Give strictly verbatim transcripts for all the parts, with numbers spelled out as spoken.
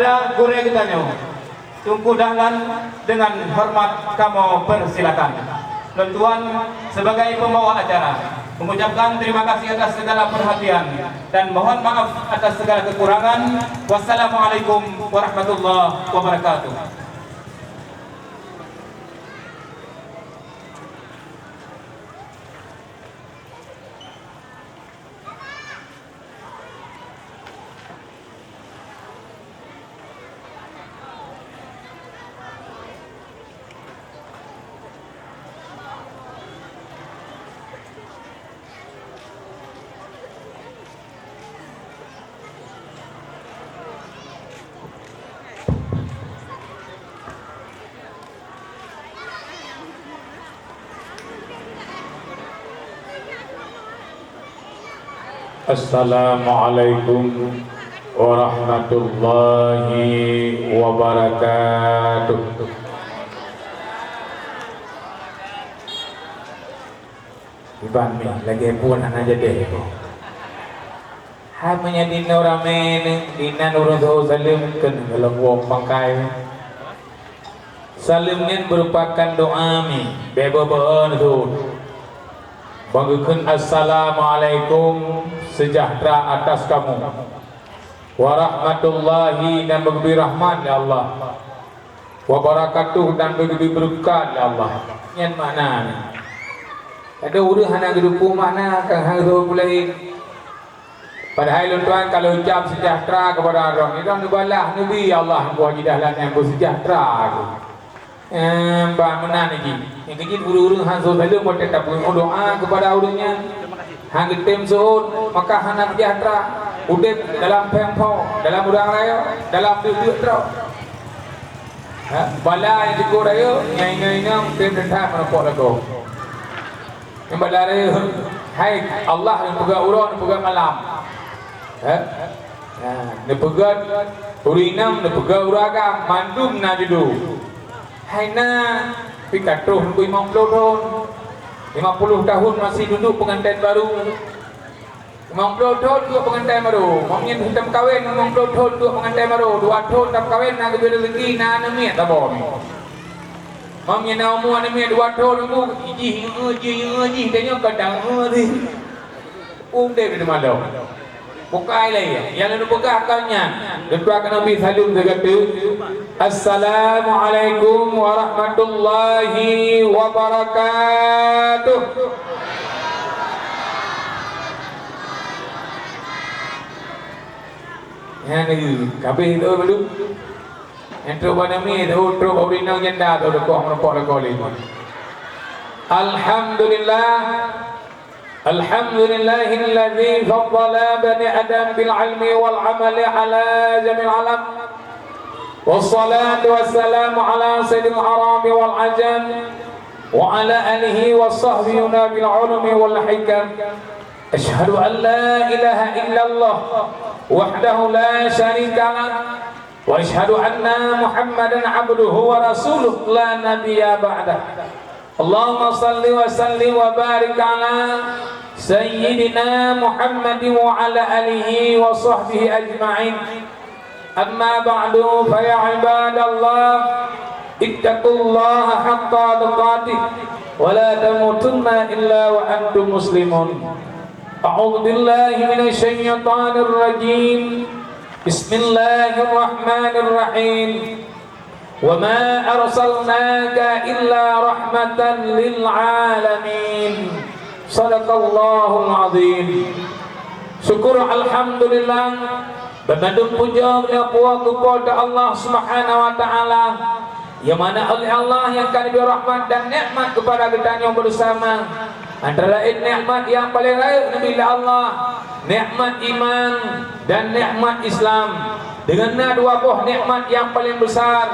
Gurée geutanyoe, Teungku Dahlan, dengan hormat kamoe persilakan. Lôn tuan, sebagai pembawa acara, mengucapkan terima kasih atas segala perhatian dan mohon maaf atas segala kekurangan. Wassalamualaikum warahmatullahi wabarakatuh. Assalamualaikum warahmatullahi wabarakatuh. Iban mi lagée phon hana jadeh ko. Hai meunyoe dinoe ramé ni, dinan ureuëng saho saleuem keu gohlom wong pangkai. Saleuem nyan meurupakan doá mi, bék beubaon thon. Bak geukheun, "Assalamualaikum, sejahtera atas kamu. Warahmatullahi, dan beugeubri rahmat lé Allah. Wabarakatuh, dan beugeubri beureukat lé Allah." Nyan makna nyan. Kadang ureuëng hana geuteupeue makna, kan hana geuteupeue laén. Padahai lôn tuan ka lôn ucab seujahteura keupada droe, droe neubalah, neubi Allah Teungku Haji Dahlan nyang beusejahteura tu. Em, bah meunan jih. Nyang keujeuet ureuëng-ureuëng han soe saleuem watée tapeurunoe doá keupada ureuëng nyan. Han geutem seuôt, maka hana seujahteura. Udeb dalam péng po, dalam ureuëng rayeuk, dalam deuk-deuk droe. Ha, bala nyang jeuet keu rayeuk, nyang inong-inong tem that meurumpok lagoe. Nyang bala rayeuk, hai Allah neupeugah uroe, neupeugah malam. Ha? Ha, neupeugah ureuëng inong, neupeugah ureuëng agam, mandum na judo. Hai na, pi ka troh limong ploh thon. Lima puluh tahun masih duduk pengantin baru. Limong ploh thon duek pengantin baru. Meunyoe sistem kawin, limong ploh thon duek pengantin baru. Dua thon tapeukawen, na geubri rezeki, na aneuk miet saboh. Meunyoe na umu aneuk miet dua thon, ibu jih, jih, jih, tanyoe kadang, eh, udeb di malam. Bukai lé, nyang lôn peugah kon nyan. Lôn tuan keu Nabi saleuem sigoe teuk. Assalamualaikum warahmatullahi wabarakatuh. Nyan lagi, kabeh tu baru. Nyang trok bak nami tu, trok bak ureueng inong janda tu, dekoh meureumpok lakoe lé. Alhamdulillah. Alhamdulillahilladzi faddala bani Adam bil ilmi wal amali ala jami'il alam. Wassalatu wassalamu ala sayyidil arabi wal ajam wa ala alihi wa sahbihi bil ulumi wal hikam. Asyhadu an la ilaha illallah wahdahu la syarika lah. Wa asyhadu anna Muhammadan abduhu wa rasuluh la nabiyya ba'dah. Allahumma shalli wa sallim wa barik ala sayyidina Muhammadin wa ala alihi wa sahbihi ajma'in. Amma ba'du, fa ya ibadallah, ittaqullaha haqqa tuqatih, wa la tamutunna illa wa antum muslimun. A'udzu billahi minasy syaithanir rajim. Bismillahirrahmanirrahim. Wa ma arsalnaka illa rahmatan lil alamin. Sadaqallahul azim. Syukur, alhamdulillah. Bandum puja meunyoe keu Po teu Allah Subhanahu wa Taala, nyang mana oleh Allah nyang ka neubri rahmat dan nikmat keupada geutanyoe beusama. Antara laén nikmat nyang paleng rayeuk neubri lé Allah, nikmat iman dan nikmat Islam. Deungon na dua boh nikmat nyang paleng besar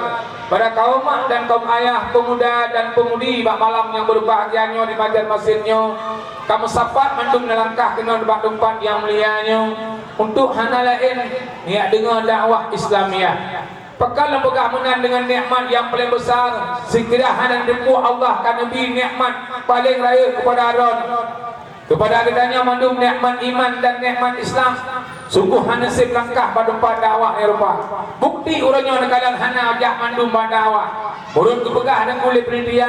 pada kaum mak dan kaum ayah, pemuda dan pemudi bak malam nyang beubahgia nyoe di majen masin nyoe, ka meusapat mandum neulangkah keunoe bak teumpat nyang mulia nyoe untuk hana laén neujak deungoe dakwah Islamiah. Pakon lôn peugah meunan deungon nikmat nyang paleng besar, sikira hana teupeue Allah ka neubri nikmat paleng rayeuk keupada droe. Keupada geutanyoe mandum nikmat iman dan nikmat Islam. Sunggoh hana sép langkah bak teumpat dakwah nyang rupa. Bukti uroe nyoe neukalon hana jak mandum bak dakwah. Meureuet geupeugah Teungku lé panitia,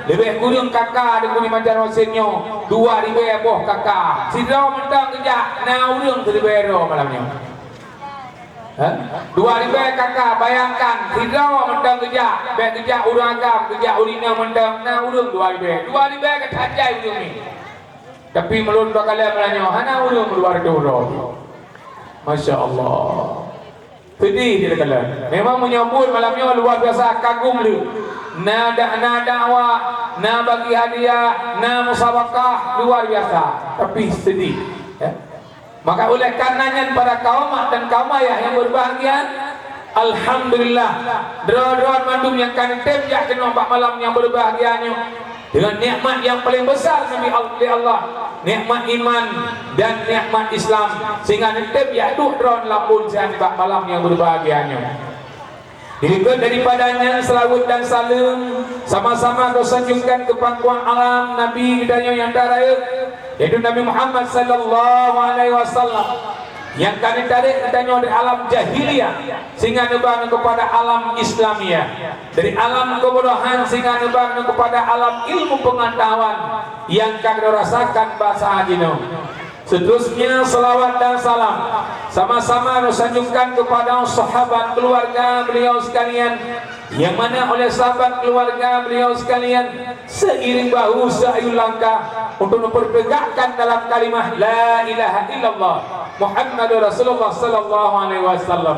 leubeh kureueng KK Teungku di Banjarmasin nyoe, dua ribèe boh KK. Sidroe mantong geujak, na ureueng siribèe droe malam nyoe. Hah? Dua ribèe KK, bayangkan, sidroe mantong geujak, bèk geujak ureueng agam, geujak ureueng inong mantong, na ureueng dua ribèe. Dua ribèe ka that jai ureueng nyoe. Tapi meulôn bak kalon malam nyoe hana ureueng dua reutôh droe. Masya Allah. Seudeh jih takalon. Memang meunyoe buet malam nyoe luar biasa kagum lé. Na da-, na dakwah, na bagi hadiah, na musabakah, luar biasa. Tapi seudeh. Ya. Maka oleh karena nyan para kaum mak dan kaum ayah nyang berbahagia, alhamdulillah, droe-droe mandum nyang ka neutem jak keunoe bak malam nyang berbahagia nyoe. Dengan nikmat yang paling besar Nabi Al-, di Allah, nikmat iman dan nikmat Islam, sehingga neutem jak duek droe lam buleuen siat bak malam yang berbahagia nyoe. Di likot daripada nyan, seulaweuet dan saleuem sama-sama geusanjungkan keu pangkuang alam Nabi geutanyoe nyang tarayeuk, yaitu Nabi Muhammad sallallahu alaihi wasallam, nyang ka neutarek geutanyoe dari alam jahiliyah sehingga neuba keupada alam Islamiyah. Dari alam keubodohan sehingga neuba keupada alam ilmu pengetahuan nyang ka geutanyoe rasakan basa jinoe. Seterusnya, selawat dan salam sama-sama neusanjungkan kepada sahabat keluarga beliau sekalian, yang mana oleh sahabat keluarga beliau sekalian seiring bahu seayun langkah untuk mempertegakkan dalam kalimah la ilaha illallah Muhammadur Rasulullah sallallahu alaihi wasallam.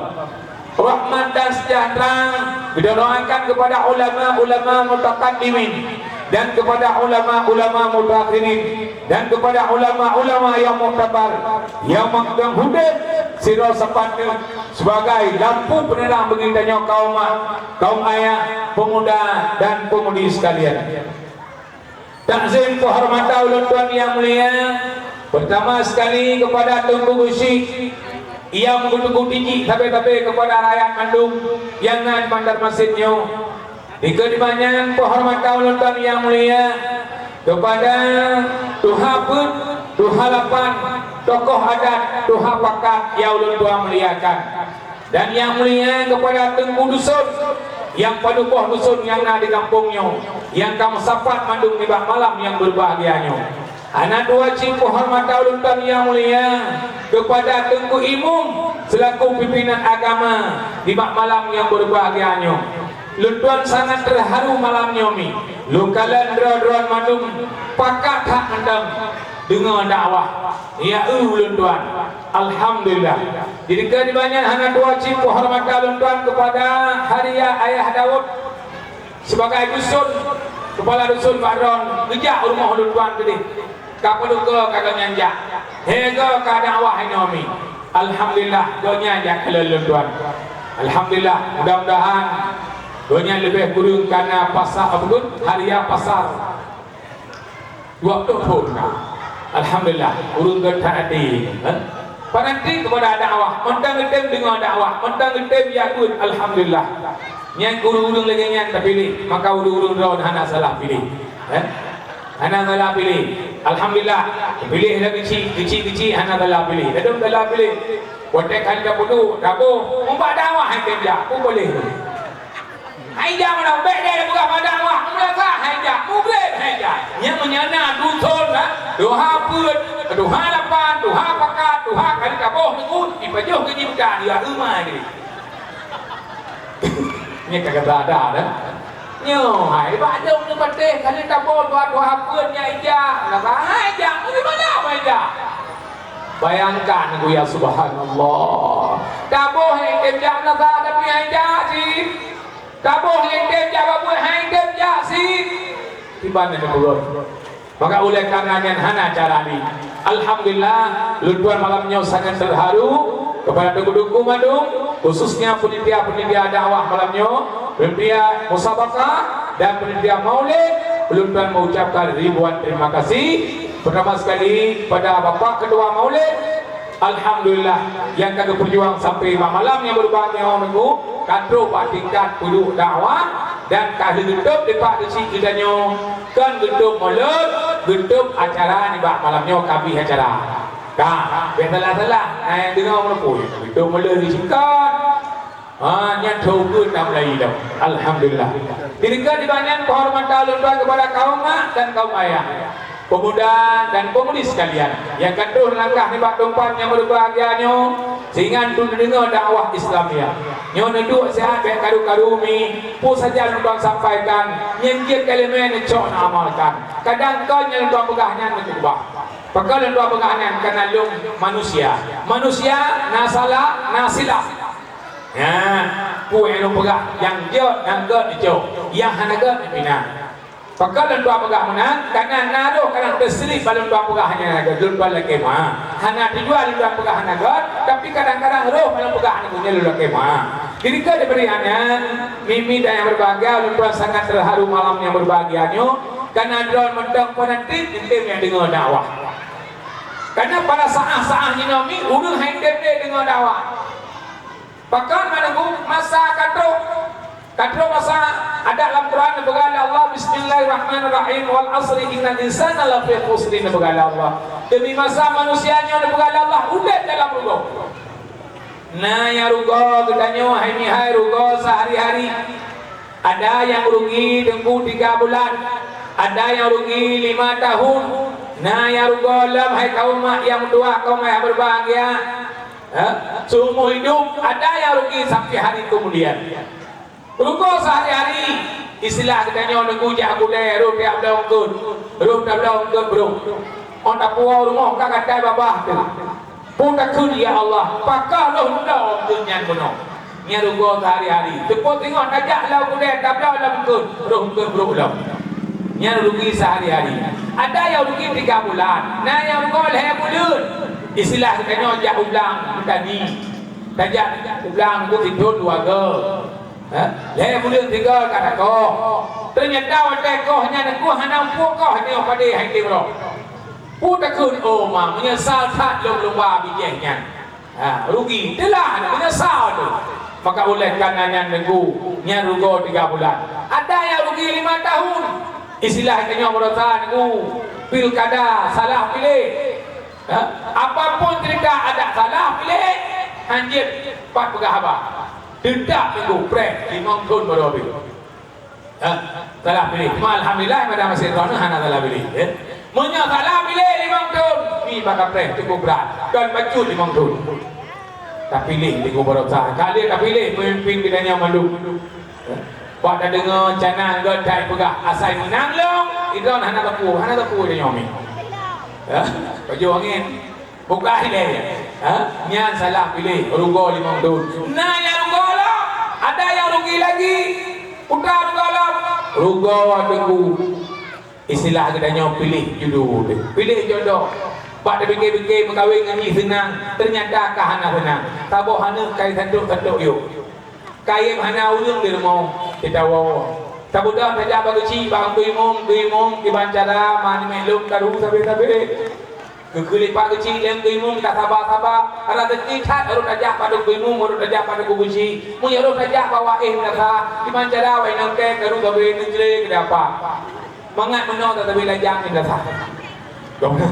Rahmat dan sejahtera geudoakan kepada ulama-ulama mutaqaddimin dan kepada ulama-ulama mutaakhirin dan kepada ulama-ulama yang muktabar yang memegang hudud sidroe sapat sebagai lampu penerang bagi tanyoe kaum mak, kaum ayah, pemuda dan pemudi sekalian. Takzim keuhormatan ulôn tuan yang mulia, pertama sekali kepada Teungku Geuchik, nyang beuteuku tinggi sabe-sabe kepada rakyat mandum nyang na di Banjarmasin nyoe. Dikeue di banyan keuhormatan ulôn tuan yang mulia kepada tuha peuet, tuha lapan, tokoh adat, tuha pakat yang ulôn tuan muliakan. Dan yang mulia kepada Teungku Dusun, yang padum boh dusun nyang na di gampông nyoe, nyang ka meusapat mandum nibak malam nyang berbahagia nyoe. Hana dua cit keuhormatan ulôn tuan yang mulia kepada Teungku Imum selaku pimpinan agama nibak malam nyang berbahagia nyoe. Lôn tuan sangat terharu malam nyoe mi. Lôn kalon droe-droe mandum pakat that mantong deungoe dakwah. Ya, eu lôn tuan. Alhamdulillah. Jadi, keudeh nyan hana dua cit keuhormatan lôn tuan kepada Haria Ayah Daud sebagai dusun, kepala dusun Bak Ron, geujak u rumoh lôn tuan keudeh. Ka peuleuka ka geuhnyan jak. Hege ka dakwah inoe mi. Alhamdulillah, geuhnyan jak keu lôn tuan. Alhamdulillah, mudah-mudahan geuhnyan leubeh kureueng kana pasar, apa tu? Haria pasar. Dua puluh thon na. Alhamdulillah, ureueng geuh that até. Ha? Peuranti kepada dakwah, mantong geutem deungoe dakwah, mantong geutem jak beuet, alhamdulillah. Nyan ureueng-ureueng lagèe nyan tapiléh, maka ureueng-ureueng droe hana salah piléh. Ha? Hana salah piléh. Alhamdulillah, piléh dah keuchik, keuchik-keuchik hana salah piléh. Ladôm salah piléh. Watèe ka tapeuduek, taboh, ubat dakwah hai teuh jak, pun boleh. Hai jak mana ubek deh peugah pada Allah, meulasa hai jak, mugreb hai jak. Nyang meunyan na dusun, ha? Tuha peuet, tuha lapan, tuha pakat, tuha kali taboh ngon, dipajoh keu jih buta dia rumah jih. Nyan ka kata ada dah. Nyoe hai bak dong ni patéh kali taboh tuha-tuha peuet nyan ijak, meulasa hai jak, meunyoe mana hai jak. Bayangkan ku ya subhanallah. Taboh hai jak meulasa tapi hai jak jih. Taboh lintém jak bak buet hai tém jak si. Kiban nyan peugah. Maka oleh karena nyan hana cara ni. Alhamdulillah, lôn tuan malam nyoe sangat terharu kepada teungku-teungku mandum, khususnya panitia-panitia dakwah malam nyoe, panitia musabaqah dan panitia maulid, lôn tuan mengucapkan ribuan terima kasih. Pertama sekali kepada Bapak Ketua Maulid, alhamdulillah, nyang ka geupeujuang sampai bak malam nyang berbahagia nyoe, ka trok bak tingkat peuduek dakwah dan ka lheueh geutôb dipat deusi geutanyoe, kon geutôb mulod, geutôb acara nibak malam nyoe ka abéh acara. Ka, bèk salah-salah. Nah, nyang deungoe meureumpok, beutôi meuleuh di sikon. Ha, nyan thon keu tam lagi dah. Alhamdulillah. Keudroe di banyan penghormatan ulôn tuan kepada kaum mak dan kaum ayah, pemuda dan pemudi sekalian, nyang ka troh langkah nibak teumpat nyang berbahagia nyoe, singoh neudeungoe dakwah Islamiyah. Nyoe neuduek sihat bèk karu-karu mi, peue saja ulôn tuan sampaikan, nyang jeuet keu ileumèe neucok neuamalkan. Kadang kon nyang ulôn tuan peugah nyan meukeubah. Pakon lôn tuan peugah nyan? Kareuna lôn manusia. Manusia na salah, na silap. Nyan, peue nyang lôn peugah, nyang jeuet, nyang gèt neucok, nyang hana gèt neupinah. Pakon lôn tuan peugah meunan? Kareuna na roh kadang teusilip bak lôn tuan peugah nyang hana gèt, lôn tuan lakèe meu'ah. Hana tujuan lôn tuan peugah hana gèt, tapi kadang-kadang roh bak lôn peugah hana gèt, lôn lakèe meu'ah. Jadi keu dibri nyan, mi-mi dan nyang berbahagia, lôn tuan sangat terharu malam nyang berbahagia nyoe. Kareuna droe mantong peunanti, mungken nyang deungoe dakwah. Kareuna pada saat-saat jinoe mi, ureueng hai tem lé deungoe dakwah. Pakon meununggu masa ka trok. Ka trok masa, adak lam Quran neupeugah lé Allah, "Bismillahirrahmanirrahim. Wal 'asri, innal insana lafi khusrin," neupeugah lé Allah. Demi masa manusia nyoe neupeugah lé Allah, udép dalam rugoe. Na nyang rugoe geutanyoe hai mihai rugoe sehari-hari. Ada nyang rugi teungku tiga bulan, ada nyang rugi lima tahun, na nyang rugoe lom hai kaum mak nyang meutuwah kaum nyang berbahagia. Ha? Seumur hidup ada nyang rugi sampai hari kemudian. Rugoe sehari-hari, istilah geutanyoe neugujak gulèe, roh tiap lom keun, roh tiap lom keun brôk. Ôn tapuwoe rumoh ka gatai babah teuh. Peue takheun, "Ya Allah, pakon roh lom keun nyan bunoe?" Nyan rugoe sehari-hari. Teupeu teungoh tajak lam gulèe tabloe lom keun, roh keun brôk lom. Nyan rugi sehari-hari. Ada nyang rugi tiga bulan, na nyang rugoe lhèe buleuen. Istilah geutanyoe jak u blang meutani. Tajak u blang teungku sithôn dua goe. Ha? Lhèe buleuen sigoe ka takoh. Teunyata watèe koh nyan teungku hana muphom koh nyoe padé hai tem roh. Peue takheun, "Oh ma, meunyeusal that lôn lumba bijèh nyan." Ha, rugi. Teulah meunyeusal teuh. Maka ulèh karna nyan teungku, nyan rugoe tiga bulan. Ada nyang rugi lima tahun. Istilah geutanyoe baroesa teungku, pilkada, salah piléh. Ha? Apapun cerita adak salah piléh, hanjeuet pat peugah haba. Teutap teungku preh limong thôn baroe abéh. Ha? Salah piléh. Cuma alhamdulillah, mada masih droeneuh hana salah piléh, ya. Meunyoe salah piléh limong thôn, mi bak kapreh cukup brat. Kon bacut limong thôn. Tapiléh teungku baroesa. Ka lheueh tapiléh pemimpin geutanyoe mandum. Bak tadeungoe canang gèt that peugah, asai meunang lom, idroen hana teupeu, hana teupeu tanyoe mi. Ya, pajoh angén. Buka ilèe. Ha? Nyan salah piléh, rugoe limong thôn. Na nyang rugoe lom, ada nyang rugi lagi. Peue rugoe lom, rugoe teungku. Istilah geutanyoe piléh judo teuh. Piléh jodoh. Bak tapike-pike meukawen ngon jih seunang, teunyata ka hana seunang. Saboh aneuk kai santôk-santôk yôh. Kayém hana ureueng di rumoh, teuh tawoe. Saboh teuk tajak bak geuchik, bak Teungku Imum, Teungku Imum, kiban cara ma aneuk lôn karu sabe-sabe. Geukheun lé Pak Geuchik lé Teungku Imum, tasaba-saba. Raseuki that rhot tajak bak Teungku Imum, rhot tajak bak Teungku Geuchik. Meunyoe rhot tajak bak Wak Éh meunasah, kiban cara Wak Inong Kèe karu sabe neucre keu dapa. Mangat meunoe tatabé lajang nyan dasar. Gobnyan.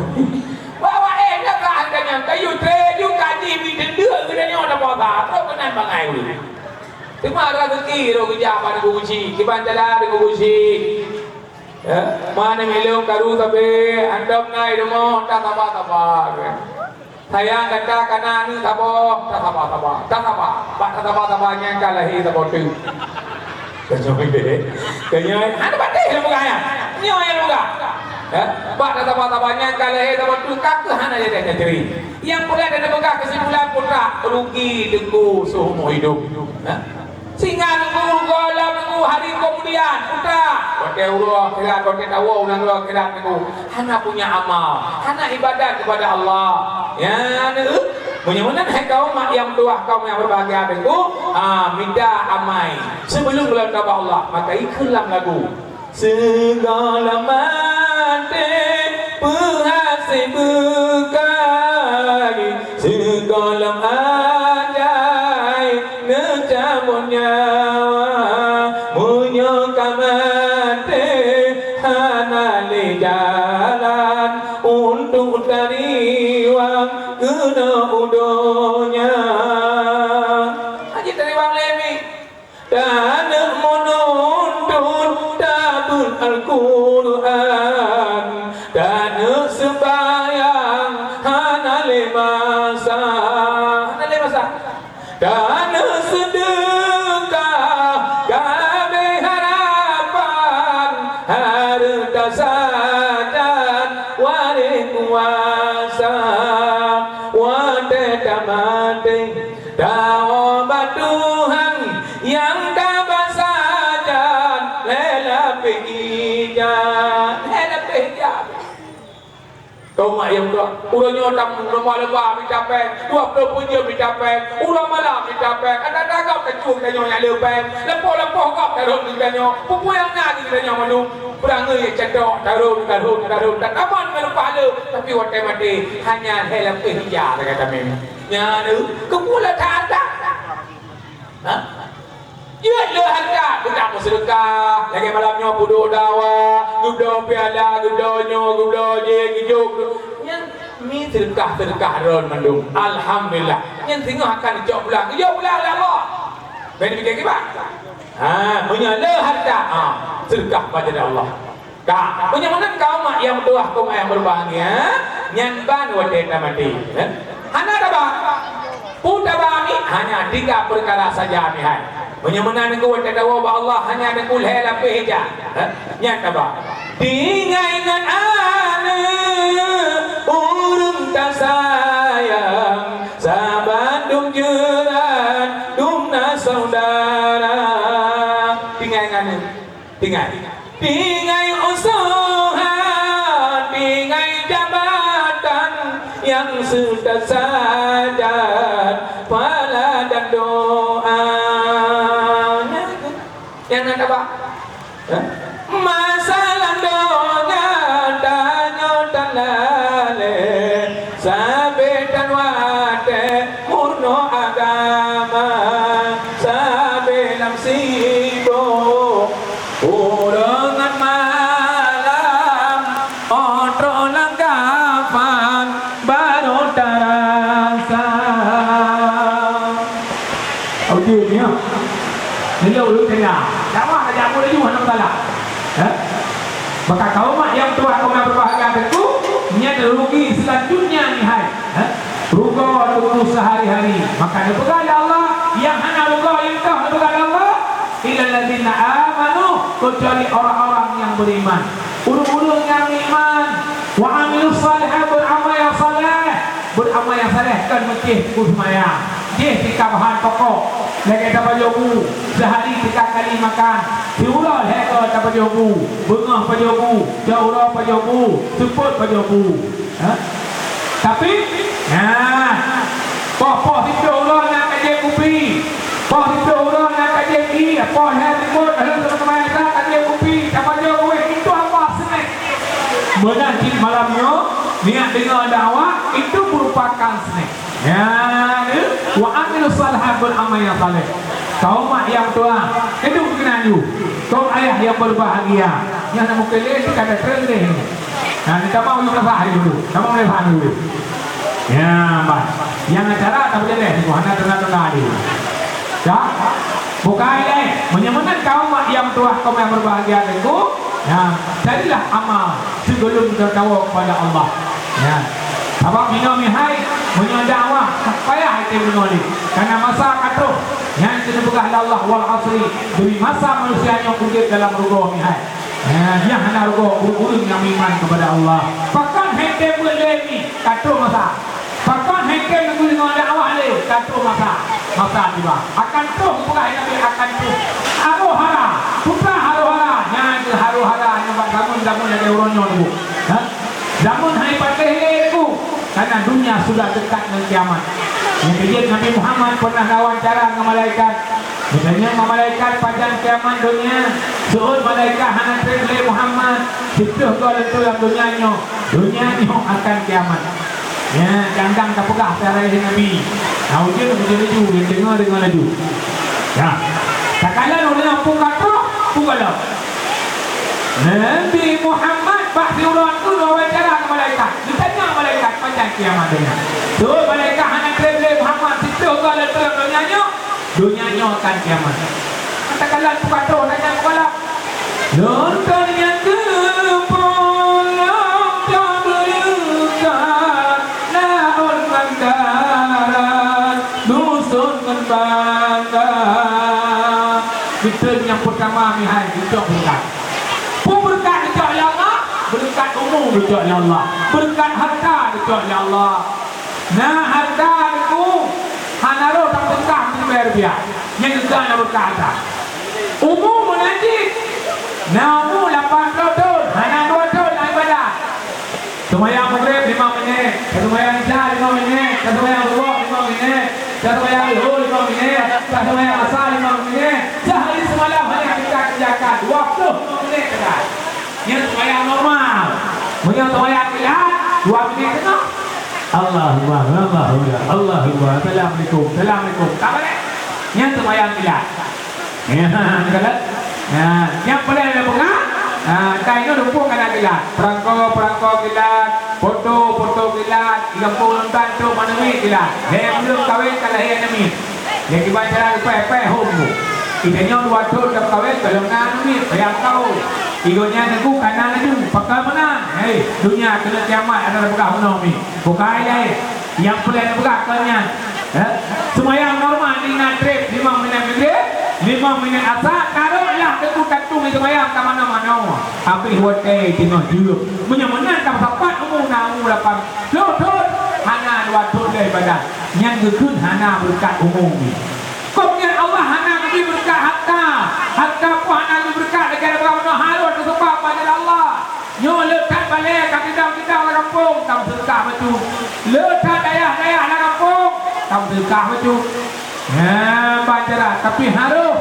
Wah, wah, eh, dasar geutanyoe. Kayue tré ju ka jih bi teundeuk geutanyoe na puasa. Trok keunan bangai ulôn. Teuma raseuki roh geujak bak Teungku Geuchik. Kiban cara Teungku Geuchik. Ya, ma aneuk lôn karu sabe, hantom na i rumoh, tasaba-saba. Sayang gata ka na aneuk saboh, tasaba-saba, tasaba. Bak tasaba-saba nyan ka lahé saboh teuk. Keu nyoe deh, keu nyoe, hana patéh lôn peugah nyan. Nyoe nyang lôn peugah. Eh, bak tasaba-saba nyan ka lahé saboh teuk, ka keuh hana jadi nyang teurim. Nyang peugah dan peugah keusimpulan putra, rugi Teungku seumur hidup. Eh? Singoh Teungku rugoe lom Teungku hari keumuliaan, putra. Watèe uroe akhirat, watèe tawoe u nanggroe akhirat Teungku, hana punya amal, hana ibadat kepada Allah. Ya, neu. Meunyoe meunan hai kaum mak nyang meutuwah, kaum nyang berbahagia Teungku, ah, mita amai. Sebelum lom taba Allah, maka ikheun lam lagu. Sigohlom até peuhasé beukai, sigohlom ajai neucabot nyawa. Meunyoe ka maté hana lé jalan untuk tariwang. Taneuk meununtut tabeuet Al-Qur'an, taneuk seumbahyang hana lé masa, hana lé masa. Taneuk seudeukah ka abéh harapan, hareuta sajan waréh kuasa. Watée tamaté, tawoe bak Tuhan nyang ka ba sajan, lhée lapéh ija, lhée lapéh ija. Kau mak nyang dua, uroe nyoe tamu, uroe leubah mita péng, dua ploh peuet jeuem mita péng, uroe malam mita péng, ada-ada gob tacue geutanyoe nyang le péng, leupah-leupah gob tarhom geutanyoe, peue-peue nyang na geutanyoe mandum, peurangui nyang candok, tarhom, tarhom, tarhom, tataman ngon leupah le, tapi watée maté, hanya lhée lapéh ija, kata mimi. Nyan, keupeue that-that? Ha? Jeuet le hareuta, beutak meuseudeukah. Lagée malam nyoe peuduek dawa, geubloe piala, geubloe nyoe, geubloe jih, geujok. Nyan mi seudeukah-seudeukah droe mandum. Alhamdulillah. Nyan singoh akan geujok pulang. Geujok pulang lé Allah. Bèk neupike kiban. Ha, meunyoe le hareuta, ha, seudeukah bak jalan Allah. Ka, meunyoe meunan kaum mak nyang meutuwah, kaum mak nyang berbahagia, nyan ban watée tamaté, eh? Hana taba. Peue taba mi? Hanya tiga peukara saja mi hai. Meunyoe meunan Teungku watée tawoe bak Allah, hanya Teungku lhée lapéh ija, eh? Nyan taba. Tinggai ngon aneuk ureuëng tasayang, saban dum jeurat, dum na saudara. Tinggai ngon aneuk. Tinggai. Tinggai useuha, tinggai jabatan nyang seuteusajan pahala dan doa. Nyang na taba. Hah? Masa lam donya tanyoe tan lalée, sabe tan watée meurunoe agama, sabe lam sibok. Uroe ngon malam, 'oh trok lam kafan, barô tarasa. Audit nyoe. Nilai ulun tanya. Dakwah dah jamu laju, hana masalah. Ha? Maka kaum mak nyang tuan kaum nyang berbahagia Teungku, nyan rugi seulanjutnya ni hai. Ha? Rugoe Teungku sehari-hari. Maka neupeugah lé Allah, nyang hana rugoe nyang toh neupeugah lé Allah, "Illal ladzina amanu," kecuali orang-orang yang beriman. Ureuëng-ureuëng nyang iman, "Wa amilus salihat," beramal yang saleh. Beramal yang saleh kan meucéh Teungku seumayang. Jih tika bahan pokok. Lagée tapajoh bu, sehari tiga kali makan. Siuroe lhée goe tapajoh bu, beungoh pajoh bu, siuroe pajoh bu, seupôt pajoh bu. Ha? Tapi, nah, poh-poh siplôh uroe na ka jieb kupi, poh siplôh uroe na ka jieb ie, poh lhée seupôt, lheueh seupôt ka jieb kupi, tapajoh bu, itu apa snack? Meunan cit malam nyoe, niat deungoe dakwah, itu merupakan snack. Ya, wa amilus salihat, beramal yang saleh. Kaum mak nyang tuan, hidup keunan ju. Kaum ayah yang berbahagia. Nyang na meukeuleh, si kada treun leh. Nah, ni tamah ulun rasa hari dulu. Tamah ulun rasa dulu. Ya, bah. Yang acara tak boleh leh, hana tengah-tengah dia. Ya? Bukai lé, meunyoe meunan kaum mak nyang tuah kaum nyang berbahagia Teungku, ya, carilah amal sigohlom tatawoe kepada Allah. Ya. Sabab inoe mihai, meunyoe dakwah, tak payah item deungoe lé. Karena masa ka troh, nyan keuneuk peugah lé Allah, "Wal asri," demi masa manusia nyoe udeb dalam rugoe mihai. Ya, nyang hana rugoe ureuëng-ureuëng nyang meuiman kepada Allah. Pakon hai tem beuet lé mi, ka troh masa. Pakon hai tem geudeungoe dakwah lé, ka troh masa. Masa tiba. Akan troh, peugah Nabi, akan troh. Harôh hara. Peue harôh hara? Nyan keuh harôh hara nyang bak zamon-zamon lagée uroe nyoe, Bu. Ha? Zamon hai patéh lé, Bu. Karena dunia sudah dekat ngon kiamat. Nyang keujeuet Nabi Muhammad pernah wawancara ngon malaikat. Geutanyong bak malaikat, "Pajan kiamat donya?" Seuôt malaikat, "Hana treb lé Muhammad, siplôh goe leuntô lam donya nyoe, donya nyoe akan kiamat." Nyan, dang-dang tapeugah sarai Nabi. Nah, ujeuen, ujeuen laju, nyang deungoe, deungoe laju. Nah, takalon ureuëng nyang peue ka troh, peue gohlom. Nabi Muhammad bak siuroe teuk wawancara ngon malaikat. Geutanyong malaikat, "Pajan kiamat donya?" Seuôt malaikat, "Hana treb lé Muhammad, siplôh goe leuntô lam donya nyoe, donya nyoe akan kiamat." Jalan tukang troh dan nyang kuala. Lôn kon nyang keumpung, lôn kon beureukat, laôt ngon darat, dusun ngon banda. Beutôi nyang peutama mihai, geucok beureukat. Peue beureukat geucok lé Allah? Beureukat umu geucok lé Allah. Beureukat hareuta geucok lé Allah. Na hareuta Teungku, hana rhoh tapeugah siribèe rupiah. Nyang geupeugah na beureukat hareuta. Umu meunan cit. Na umu lapan ploh thon, hana dua thon na ibadat. Seumayang Maghrib lima minit, seumayang Isya lima minit, seumayang Suboh lima minit, seumayang Zuhur lima minit, seumayang Asar lima minit. Seuhari seumalam hana kita kerjakan, dua ploh lima minit saja. Nyan seumayang normal. Meunyoe seumayang kilat, dua minit teungoh. Allahu Akbar, Allahu Akbar, Allahu Akbar. Assalamualaikum, assalamualaikum. Ka balik. Nyan seumayang kilat. Ya, kalau, ya, nyang paléng lé peugah, ha, ka inoe dumpok kana kilat. Peurangko, peurangko kilat, foto, foto kilat, di gampông Lontan trok manuwit kilat. Lhèe buleuen kawén ka lahé aneuk miet. Lé kiban cara pèh-pèh hom bu. Geutanyoe dua thon ka kawén, gohlom na aneuk miet, payah kawén. Igoe nyan Teungku kana laju, pakon meunan. Hei, donya keuneuk kiamat hana tapeugah meunoe mi. Bukai lé. Nyang peureulee tapeugah kon nyan. Eh? Seumayang normal di na trép limong minit Maghrib, limong minit Asar, tarôh lah Teungku tatung seumayang ka manoe-manoe. Habéh watèe teungoh jeuem. Meunyoe meunan ka sapat umu na umu lapan ploh thon, hana dua thon lé ibadat. Nyan geukheun hana beureukat umu nyan. Kok nyan Allah hana geubri beureukat hareuta. Hareuta pun hana geubri beureukat lagèe ureueng meunoe harôh teuseubab bak jalan Allah. Nyoe le that balèe ka sidang-sidang lam gampông, tam seudeukah bacut. Le that dayah-dayah lam gampông, tam seudeukah bacut. Nyan ban cara, tapi harôh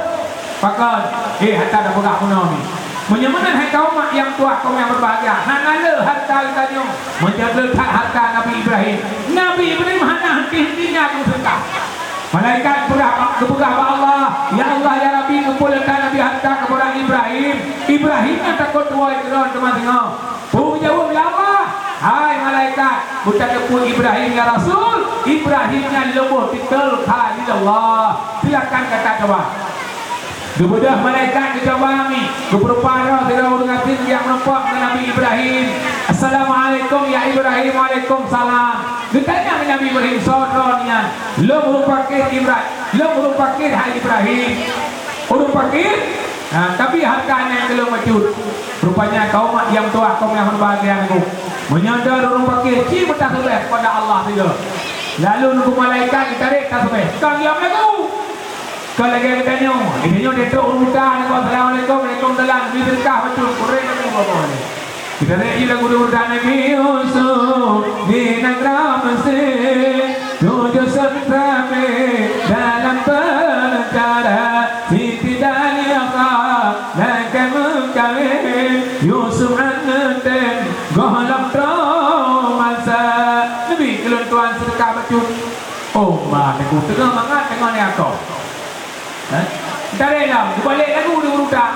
pakon, eh, hana tapeugah meunoe mi. Meunyoe meunan hai kaum mak nyang tuha, kaum nyang berbahagia, hana le hareuta geutanyoe. Meunyoe le that hareuta Nabi Ibrahim. Nabi Ibrahim hana henti-henti nyan geuseudeukah. Malaikat peugah, geupeugah bak Allah, "Ya Allah, ya Rabbi, keupeue le that Nabi hareuta keupada Ibrahim?" Ibrahim nyang takot tuwoe keudroe teuma singoh. Peue geujaweueb lé Allah, "Hai malaikat, beutateupeue Ibrahim ya Rasul, Ibrahim nyan leumoh titol Khalilullah." Silakan gata coba. Geubeudôh malaikat geucoba mi, geupeurupa droe sidroe ureueng gasien jak meurumpok ngon Nabi Ibrahim. "Assalamualaikum ya Ibrahim." "Waalaikumsalam." Geutanyong Nabi Ibrahim, "Soe droeneuh nyan?" "Lôn ureueng pakét Ibra-, lôn ureueng pakét hai Ibrahim." "Ureueng pakét?" "Nah, tapi hareuta nyan keu lôn bacut." Rupanya kaum mak nyang tuha, kaum nyang berbahagia nyoe. Meunyoe droe ureueng pakét, ci meutaseubaih keupada Allah sigoe. Lalu nunggu malaikat jitarek taseubaih. Kon lom lagu. Kon lagèe geutanyoe. Geutanyoe trok ureueng buta, nyoe, "Assalamualaikum." "Waalaikumsalam." Di seudeukah bacut, kureueng lagu bak boh nyoe. Kita rek lagu dulu dan Nabi Yusuf di negara Mesir, tujuh seutra dalam penjara, Siti Zaliha lagèe meukawen, Yusuf aneuk tem gohlom troh masa. Nabi keu lôn tuan seudeukah bacut. Oh, ma, teungoh mangat teungoh ni akoe. Hah? Tarek lom, geubalek lagu di urutan.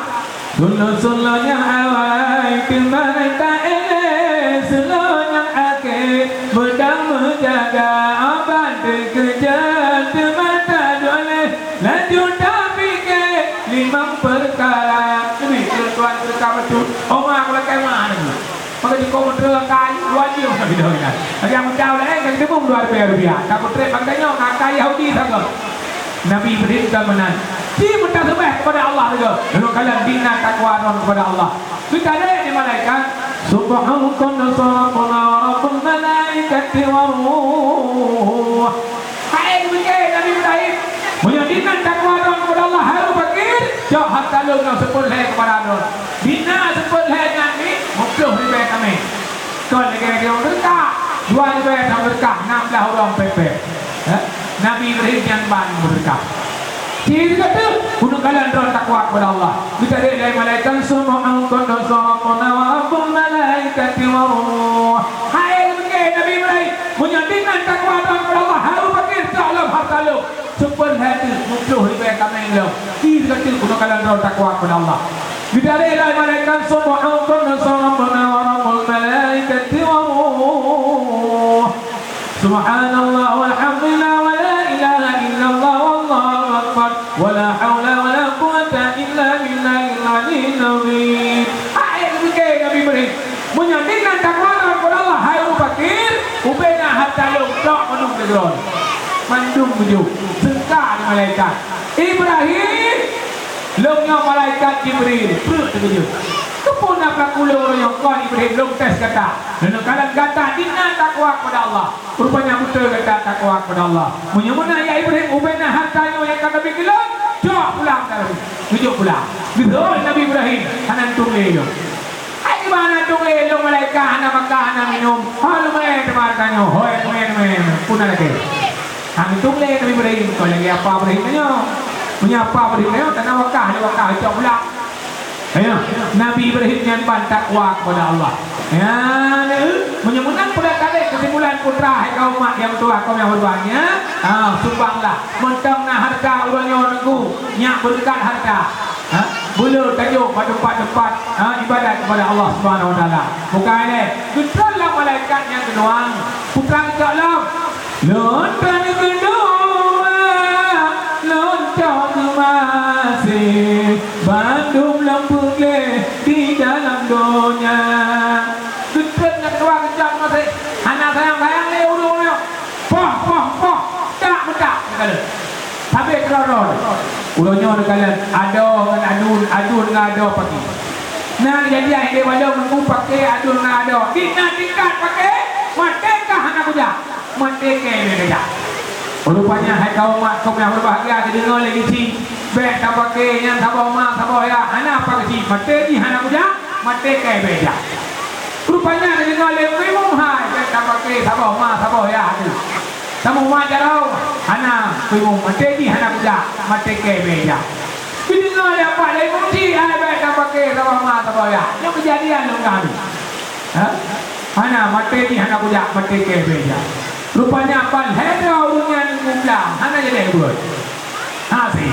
Seulo-seulo nyang awai teuma taék, seulo nyang akhé beudang meujaga, aban teukeujot teuma taduek lé, laju tapike limong peukara. Nyoe keu tuan teuka beutôi, oma kulakée ma nyoe. Maka jikoh meuteureueng kai, wajéb meusaboh nyan. Lagée meucau laén nyang teumeung dua ribèe rupiah. Ka peutrép bak geutanyoe, ka kai Yahudi sagoe. Nabi Ibrahim ka meunan. Ci meutaseubaih keupada Allah sagoe. Lalu kalon dina takwa droe keupada Allah. Geutarek lé malaikat, "Subhana Rabbuna wa Rabbul malaikati war ruh." Hai geumike Nabi Ibrahim, meunyoe dina takwa droe keupada Allah harôh pakét, cok hareuta lôn nyoe seupôt lhèe keupada droe. Dina seupôt lhèe nyan mi, meuploh ribèe kaméng. Kon lagèe ureueng seudeukah, dua ribèe seudeukah, nam blah ureueng pép-pép. Eh? Nabi Ibrahim nyan ban meuseudeukah. Ci geutanyoe, keuneuk kalon droe takwa keupada Allah. Geutarek lé malaikat, "Subhana Rabbuna wa Rabbul malaikati war ruh." Hai geumike Nabi Ibrahim, meunyoe dina takwa droe keupada Allah harôh pakét, cok lom hareuta lôn. Seupôt lhèe teuk, meuploh ribèe kaméng lom. Ci geutanyoe, keuneuk kalon droe takwa keupada Allah. Geutarek lé malaikat, "Subhana Rabbuna wa Rabbul malaikati war ruh. Subhanallah walhamdulillah wa la ilaha illallah wallahu akbar. Wa la haula wa la quwwata illa Nabi. Hai geupike Nabi Ibrahim, meunyoe dinan takwa kepada Allah, hai ureuëng fakir, ubena harta lôn tok mandum nanggroe. Mandum meujok. Seungka di malaikat. Ibrahim, lôn nyoe malaikat Jibril, peuet teukeujot. Keupeue na pelaku lôn uroe nyoe kon Ibrahim lôn tes gata. Lôn kalon gata dinan takwa kepada Allah. Rupanya beutôi gata takwa kepada Allah. Meunyoe meunan ya Ibrahim, ubena harta nyoe nyang ka Nabi keu lôn, cok pulang ka Nabi. Geujok pulang. Geuseuôt Nabi Ibrahim, hana tueng lé nyoe. Hai kiban hana tueng lé lôn malaikat, hana makan, hana minum. Ha, lumayan teuma harta nyoe. Hoi, lumayan, lumayan. Puna lagée. Hana tueng lé Nabi Ibrahim, kon lagée apa Ibrahim nyoe. Meunyoe apa Ibrahim nyoe, tanah wakah, ada wakah, cok pulang. Ya, Nabi Ibrahim nyan ban takwa kepada Allah. Ya, meunyoe meunan peureulée kesimpulan putra hai kaum umat nyang tuha kaum nyang horeubahagia, ha, sumbanglah. Mantong na harta uroe nyoe teungku, nyak beureukat harta. Ha? Beu tajok bak teumpat-teumpat, ha, ibadat kepada Allah Subhanahu Wa Taala. Bukan lé, geutrön lam malaikat nyang keunoe, putra geucok lom. Lôn tan keudua, lôn cok keumaséh, bandum lôn peugleh di dalam donya. Geutrön nyang keudua geucok keumaséh, hana sayang-sayang lé ureuëng nyoe. Poh, poh, poh, dak meudak neukalon. Sabé keudroe-droe. Uroe nyoe neukalon adoe ngon aduen, aduen ngon adoe paki. Na jadi akhé balong nunggu paki aduen ngon adoe. Di na tingkat paki, maté kah hana kujak. Maté kée bée kajak. Rupanya hai kaum mak kaum nyang berbahagia, geudeungoe lé geuchik, bék tapaké nyan saboh ma saboh ya, hana apa geuchik, maté jih hana kujak, maté kée bée jak. Rupanya geudeungoe lé imum hai, bék tapaké saboh ma saboh ya tu. Tamu ma jaroe, hana imum, maté jih hana kujak, maté kée bée jak. Geudeungoe lé apak lé imum chik hai, bék tapaké saboh ma saboh ya. Nyoe keujadian lôn kami. Ha? Hana, maté jih hana kujak, maté kée bée jak. Rupanya ban lhée droe ureuëng nyan geublang, hana jadi buet. Ha si.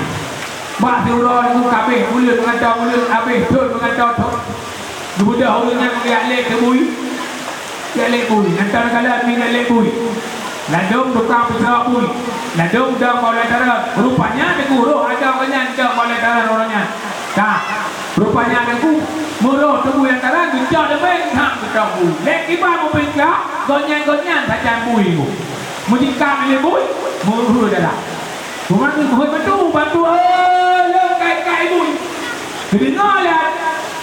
Bak siuroe nyoe kabeh buleuen meugantoe buleuen, abeh thon meugantoe thon. Geubeudôh ureuëng nyan geujak lé keu bui. Jak lé bui, nyan tan galak mi jak lé bui. Ladôm tukang peuseurah bui. Ladôm dong bak ulée tara. Rupanya teungku roh adoe nyan dong bak ulée tara uroe nyan. Ka. Rupanya teungku meurôh teungku nyang tara geucok leubeh hang geucok bui. Lé kiban meupeuka, gobnyan-gobnyan sajan bui teungku. Meujikam lé bui, meuhue dalam. Teuma geumeuhôi bantu, bantu, "Eh, lôn kai-kai bui." Geudeungoe lé,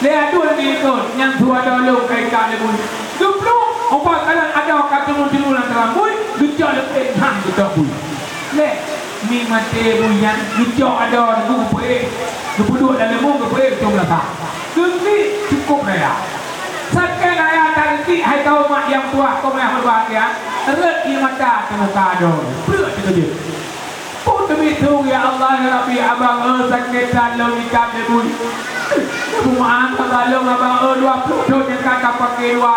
lé aduen di likot, nyang su adoe lôn kai-kai lé bui. Geuplueng, ubat kalon adoe ka teungoh-teungoh lam dalam bui, geucok leupeh hang geucok bui. Lé, mi maté bui nyan, geucok adoe geupeue, geupeuduek lam leumô geupeuék cong lasa. Geuklik cukôp raya. Sakét raya tageuklik hai kaum mak nyang tuha kaum nyang berbahagia, rhot ié mata teuh muka adoe, peuet teukeujot. Peue teubiet su, "Ya Allah, ya Rabbi, abang, eh, sakét that lôn ikab lé bui. Neupeumaáh keu lôn, abang, eh, dua ploh thon nyang ka tapaké dua.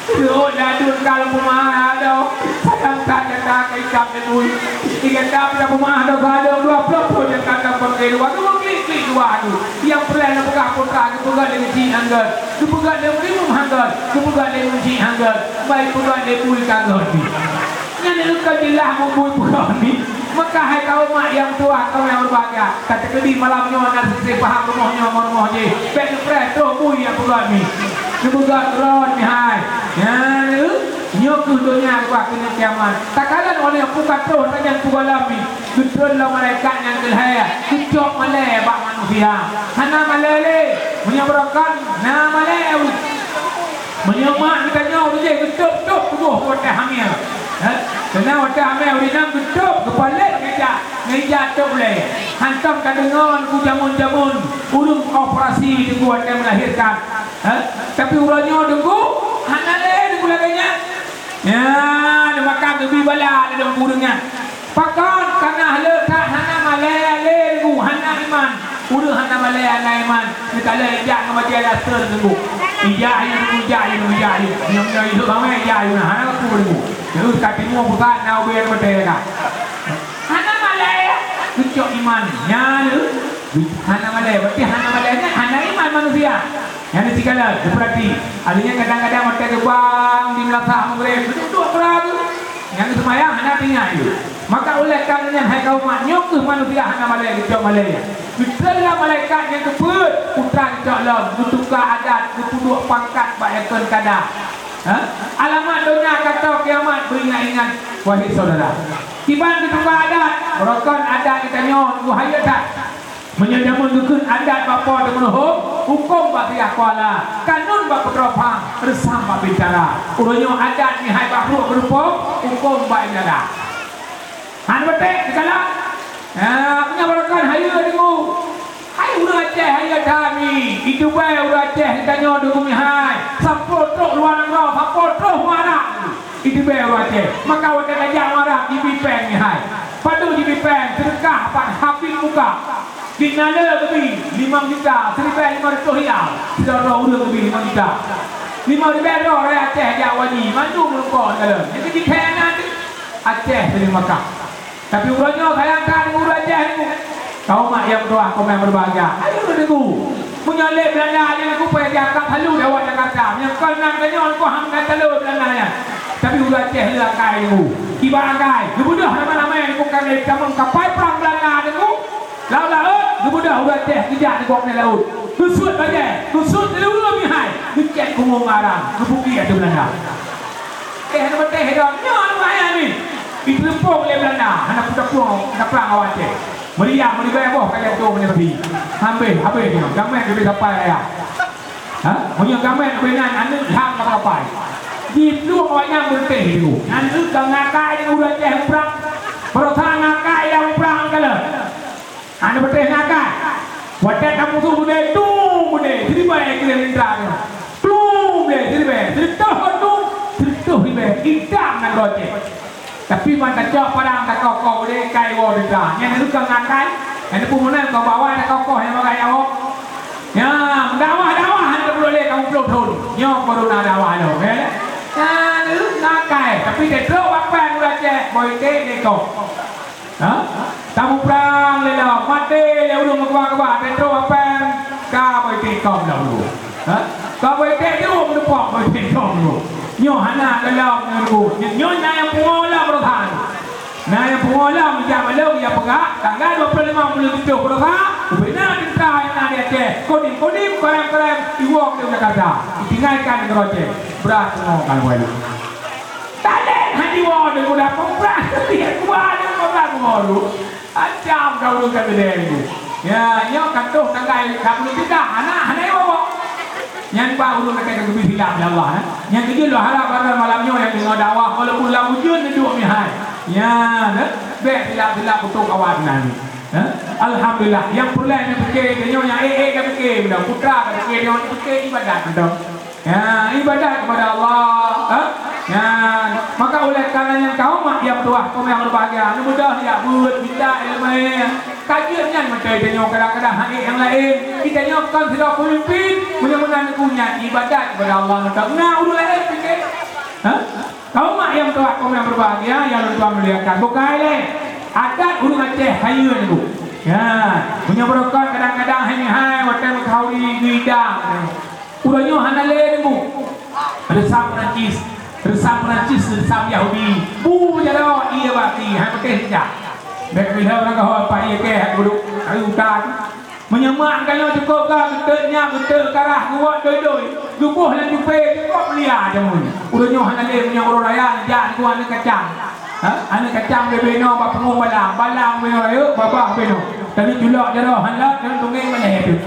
Rhot laduen ka lôn peumaáh adoe, sayang that gata ka ikab lé bui. Di gata pih tapeumaáh desya lôn dua ploh thon nyang ka tapaké dua. Neumeugleh-gleh dua tu. Nyang peureulée neupeugah putra geupeugah lé geuchik hanggot, geupeugah lé imum hanggot, geupeugah lé geuchik hanggot, bai peugah lé bui ka gét pih." Nyan leuka jeulaih meubui peugah ni. Maka hai kaum mak nyang tuha, kaum nyang berbahagia, ka teukeudi malam nyoe na sisi paham rumoh nyoe ngon rumoh jih. Bék neupreh troh bui nyang peugah ni. Neupeugah keudroe ni hai. Nyan, nyoe kheueh donya keubah keuneuk kiamat. Takalon oleh buka troh sajan peugah lom ni. Geutrön lom malaikat nyang keulhée, geucok malée bak manusia. Hana malée lé. Meunyoe beurangkat, na malée. Meunyoe mak geutanyoe ureuëng jih geutôb-tôb tuboh watée hamé. Eh? Keunan watée hamé ureuëng inong geutôb, geupalét ngon ija, ngon ija tôb ulée. Hantom tadeungoe teungku jameun-jameun ureuëng operasi teungku watée meulahirkan. Eh? Tapi uroe nyoe teungku hana lé teungku lagée nyan. Nyan, maka geubi bala lé ureuëng nyan. Pakon? Kana le that hana malée lé teungku, hana iman. Ureuëng hana malée, hana iman, neukalon ijak ngon batée daster teungku. Ijak ayue teungku, ijak ayue, ijak ayue. Nyoe, nyoe, ijak ayue, hana laku teungku. Nyoe ka timu pusat na ubé batée ka. Hana malée, geucok iman. Nyan, hana malée, berarti hana malée nyan hana iman manusia. Nyan sigohlom, geupeurati. Adak nyan kadang-kadang watée geubang di meulasah Maghrib, duek-duek peurah geuh. Nyang seumayang hana teuingat geuh. Maka ulée karna nyan hai kaum mak, nyoe kheueh manusia hana malée geucok malée nyan. Geutrön lom malaikat nyang keupeuet, Kan cok lom, geutuka adat, geupeuduek pangkat bak nyang kheun kada. Ha? Alamat donya ka toe kiamat, beuingat-ingat, wahé syedara. Kiban geutuka adat, beurokon adat geutanyoe, geuhayeu that. Meunyoe jameun geukheun adat bak po teumeuruhom, hukôm bak Syiah Kuala, kanun bak Putroe Phang, reusam bak Bintara. Uroe nyoe adat mihai bak brôk geurumpok, hukôm bak Inara. Hana beutôi, dikalon. Ya, meunyoe beurokon hayeu deungoe. Hai ureueng Aceh, hayeu that mi. Itu bèe ureueng Aceh geutanyoe deungoe mihai. Sampoe trok luwa nanggroe, sampoe troh muara. Itu bèe ureueng Aceh. Maka watèe tajak muara, jibi pèng mihai. Padub jibi pèng, seudeukah bak Habib Muka. Di Nalor geubi limong juta, siribèe limong reutôh rial. Sidroe ureueng geubi limong juta. Limong ribèe droe rakyat Aceh jak haji, mandum meureumpok di Nalor. Nyang keu jikheun na teuh Aceh, Sri Makkah. Tapi uroe nyoe sayang that deungoe ureueng Aceh deungoe. Kaum mak nyang meutuwah, kaum nyang berbahagia. Ayo deungoe. Meunyoe lé Belanda nyang deungoe payah jiangkat salu di awak Jakarta. Meunyoe kon nan tanyoe deungoe han meunan salu Belanda nyan. Tapi ureueng Aceh le akai deungoe. Kiban akai. Geubeudôh ramé-ramé deungoe, karena tamong kapai perang Belanda deungoe. Laôt-laôt, geubeudôh ureueng Aceh geujak di gobnyan laôt. Geusuet bajèe, geusuet di luweue mihai, geucèt punggông arang, geupuki ateueh Belanda. Eh, hana beuteh dong, nyoe anu ayah ni. Jiteureumpông lé Belanda, hana peutapong, taprang awak Aceh. Meriah, meuribèe boh ka jatuh meunyoe bi. Habéh, habéh nyoe, gaméng leubeh sapai raya. Ha? Meunyoe gaméng leubeh nan, aneuk lham ka sapai. Jiplueng awak nyan beureunteh dulu. Aneuk ka ngakai di ureueng Aceh muprang. Beurasa ngakai nyang muprang kalon. Hana beuteh ngakai. Watèe tamusoh beudé, tum beudé, siribèe keu lindra nyoe. Tum beudé, siribèe, sireutôh kon tum, sireutôh ribèe, idam nanggroe Aceh. Tapi ban tacok padang takoh-koh beudé, kai woe lindra. Nyan reuka ngakai, nyan teupeu meunan keu bawa takoh-koh nyang bagai awak. Nyan, dakwah-dakwah hana teupeu lé kamoe ploh thon. Nyoe corona dakwah lom, ya. Nyan reuka ngakai, tapi teutrok bak pèng ureueng Aceh, boh iték lé koh. Ha? Tamuprang lé lom, maté lé ureueng meukeubah-keubah, teutrok bak pèng, ka boh iték kông lom dulu. Ha? Ka boh iték jeuet meuteupok boh iték kông dulu. Nyoe hana lom nyoe dulu. Nyoe na nyang pungo lom beurasa. Na nyang pungo lom, jak balong, jak peugah, tanggal dua puluh lima buleuen tujoh beurasa, ubé na teuntra nyang na di Aceh, kodim-kodim, korem-korem, iwoe keu Jakarta. Itinggalkan nanggroe Aceh. Brat pungo ka lom. Talèn hana jiwoe deungon dapur brat, dia dua deungon brat baru. Macam ka ureueng ka geudeh tu. Ya, nyoe ka toh tanggai ka puluh tiga, aneuk hana jiwoe. Nyan bah ureueng ka geubri silap lé Allah, eh. Nyan keujeuet lôn harap barang malam nyoe nyang deungoe dakwah, walaupun lam ujeuen neuduek mihai. Nyan, eh, bèk silap-silap putôh kawan nan. Eh, alhamdulillah, nyang peureulèe neupiké, nyoe nyang ék-ék ka piké, mudah putra ka piké, nyoe piké ibadat mantong. Ya, ibadat kepada Allah, ha? Ya, maka oleh karena nyan kaum mak nyang meutuwah, kaum nyang berbahagia, neubeudôh jak beuet, mita ileumèe. Ka jeuet nyan meutai tanyoe kadang-kadang hana nyang laén. Geutanyoe kon sidroe peumimpin, meunyoe meunan geuh nyan ibadat kepada Allah mantong. Na ureueng laén pike. Ha? Kaum mak nyang meutuwah, kaum nyang berbahagia, nyang lôn tuan muliakan. Bukai lé. Adat ureueng Aceh hayeue nyoe. Ya, meunyoe beurokon kadang-kadang hai mihai watèe meukauri geuidang. Uroe nyoe hana lé deungoe. Reusam Perancis, reusam Perancis, reusam Yahudi. Bu jaroe ié bak sie, han patéh sijak. Bèk meuliha ureueng gahoe pat ié kèe, han geuduek, hai utan. Meunyoe mak geutanyoe cukôp ka, geuteuk nyak, geuteuk karah, geuwot doi-doi, geuboh lam jupé, cukôp mulia jameun. Uroe nyoe hana lé, meunyoe uroe raya, jak dua aneuk kacang. Ha? Aneuk kacang bubé noe bak punggong balang, balang bubé noe rayeuk, babah bubé noe. Tapi culok jaroe han lôt, nyan tunggeng malèe teuh.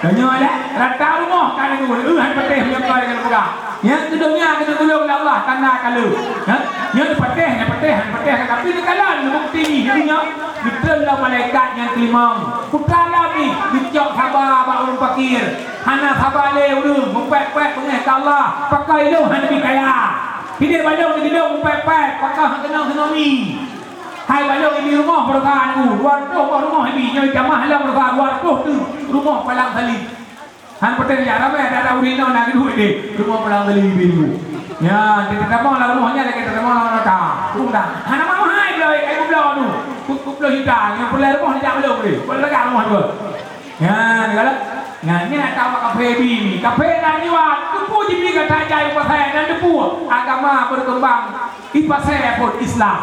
Tanyoe dah, rata rumoh ka neugui, euh, han patéh meunyoe keu lagèe peugah. Nyan keu donya keuneuk tulông lé Allah, tanda ka le. Ha? Nyoe patéh, nyan patéh, han patéh, tapi neukalon, neubukeuti jih, nyan geutrön lom malaikat nyang keulimong. Putra lom jih, geucok saba bak ureueng fakir. Hana saba lé ureueng, meupèt-pèt beungèh keu Allah, pakon ilôn hana bi kaya. Pidéh balong di geudong pèt-pèt, pakon hana keunong tsunami. Hai balong ibi rumoh peurasaan ku, dua reutôh boh rumoh ibi, nyoe jamah lom peurasaan dua reutôh tu rumoh palang salib. Han patéh jak ramé, ada-ada ureueng inong na geuduek deh, rumoh palang salib ibi tu. Nyan, teutamong lam rumoh nyan lagèe teutamong lam neuraka. Hana mahai bloe, kayu bloe tu. Ku, ku bloe hita, nyang peureulèe rumoh jak balong deh. Peureulèe lagak rumoh tu. Nyan, kalau, nyan, nyan ata awak kafé bi ni. Kafé nan jiwa, teupeu jibi gata jai u pasai, nan teupeu agama berkembang di pasai pun Islam.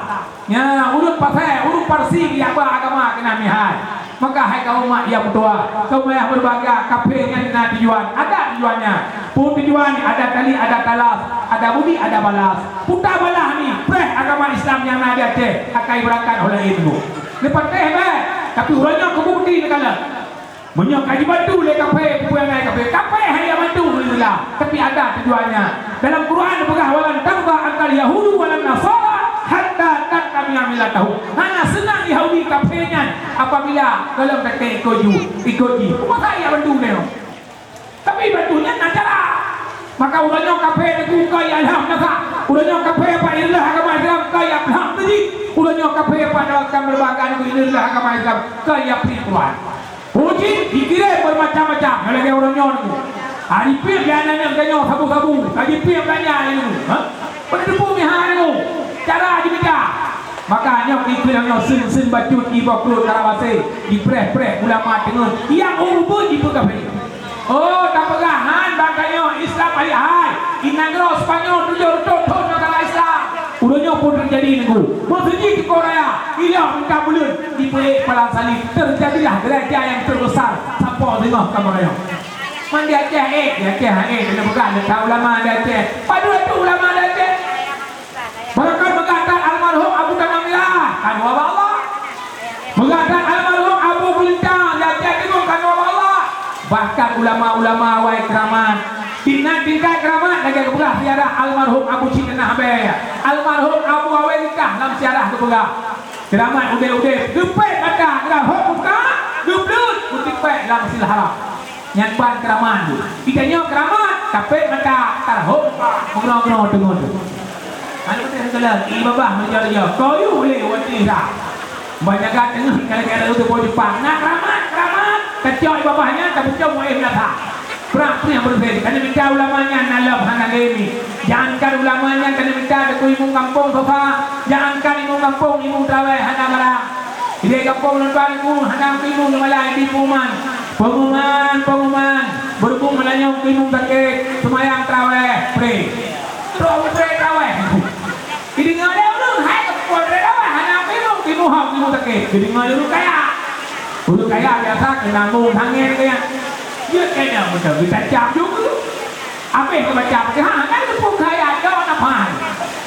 Nyan, ureueng pasai, ureueng Parsi jak ba agama keunan mihai. Maka hai kaum mak nyang meutuah, kaum ayah meureubaga, kafé nyan na tujuan, ada tujuannya. Peue tujuan? Ada tali, ada talas, ada budi, ada balas. Puta balah ni, preh agama Islam nyang na di Aceh akai beurangkat oleh ilmu. Neupatéh bèk, tapi uroe nyoe keubukti neukalon. Meunyoe ka jibantu lé kafé, peue nyang na kafé, kafé hana bantu Islam, tapi ada tujuannya. Dalam Quran peugah, "Walan tarda ankal yahudu walan nasara hatta tattabi'a millatahum." Hana seunang Yahudi kafé nyan apabila gohlom teuka ikot ju, ikot jih. Peue masa ia bantu nyoe? Tapi bantu nyan na cara. Maka uroe nyoe kafé teuku keu ia lham nasa. Uroe nyoe kafé apa ireulah agama Islam keu ia lham teuji. Uroe nyoe kafé apa dalam meureubaga ireulah agama Islam keu ia pri Quran. Uji dikirém bermacam-macam. Nyoe lagèe uroe nyoe nyoe. Hari piep di aneuk-aneuk geutanyoe sabu-sabu, ka jipiep ganya ilmu. Ha? Pada debu mihai ilmu. Cara jimita. Maka nyoe dikirém nyoe sen-sen bacut iboh krot karabasé, dipreh-preh ulama teungeut. Nyang ureueng beuet jipeugah. Oh, tapeugah han bak tanyoe Islam hai-hai. Di nanggroe Spanyol tujoh reutôh thon negara Islam. Uroe nyoe pun teujadi nunggu. Meuseujid di Korea, ilong mita buleuen dipeuék palang salib. Teujadilah gereja nyang teubesar sampoe singoh kamoe nyoe. Man di Aceh ék, di Aceh han ék, keuneuk peugah lé that ulama di Aceh. Padub that ulama di Aceh? Barangkapeue peugah that almarhum Abu Tanam Mirah, kan waba Allah. Peugah that almarhum Abu Bintang, di Aceh Timur, kan waba Allah. Bahkan ulama-ulama awai keuramat. Di na tingkat keuramat lagèe geupeugah ziarah almarhum Abu Cik Tanah Abee, almarhum Abu Awai Nikah lam ziarah geupeugah. Keuramat udép-udép, geupék mata, geurahom muka, geubleut, geutipék lam Masjidil Haram. Nyan ban keuramat tu. Di tanyoe keuramat, tapék mata, tarahom muka, meugroe-groe teungoh tu. Aneuk teuh teulah, i babah meujak-jak, kayue lé watèe dah. Banyak gata ngon gara-gara tu boh Jepang. Nak keramat, keramat. Kacok i babah nyan, tapeucok muéh meunasah. Prah-prah beureuséh. Keuneuk mita ulama nyan na lom hana lé mi. Jangankan ulama nyan, keuneuk mita teuku imum gampông sofa. Jangankan imum gampông, imum trawéh hana barang. Di gampông lôn tuan imum hana imum, malah di pengumuman. Pengumuman, pengumuman. Beurhubung malam nyoe imum sakét, seumayang trawéh, pré. Trok pré trawéh. Geudeungoe lé ureueng, hai keu peuet raya hana pimu, pimu hom, pimu sakét. Geudeungoe lé ureueng kaya. Ureueng kaya biasa keu nabông hangét keu nyan. Jeuet keu nyan beutôi, geutacam juga. Abéh geubaca Fatihah, kan geupeu kaya, jaweueb nafai.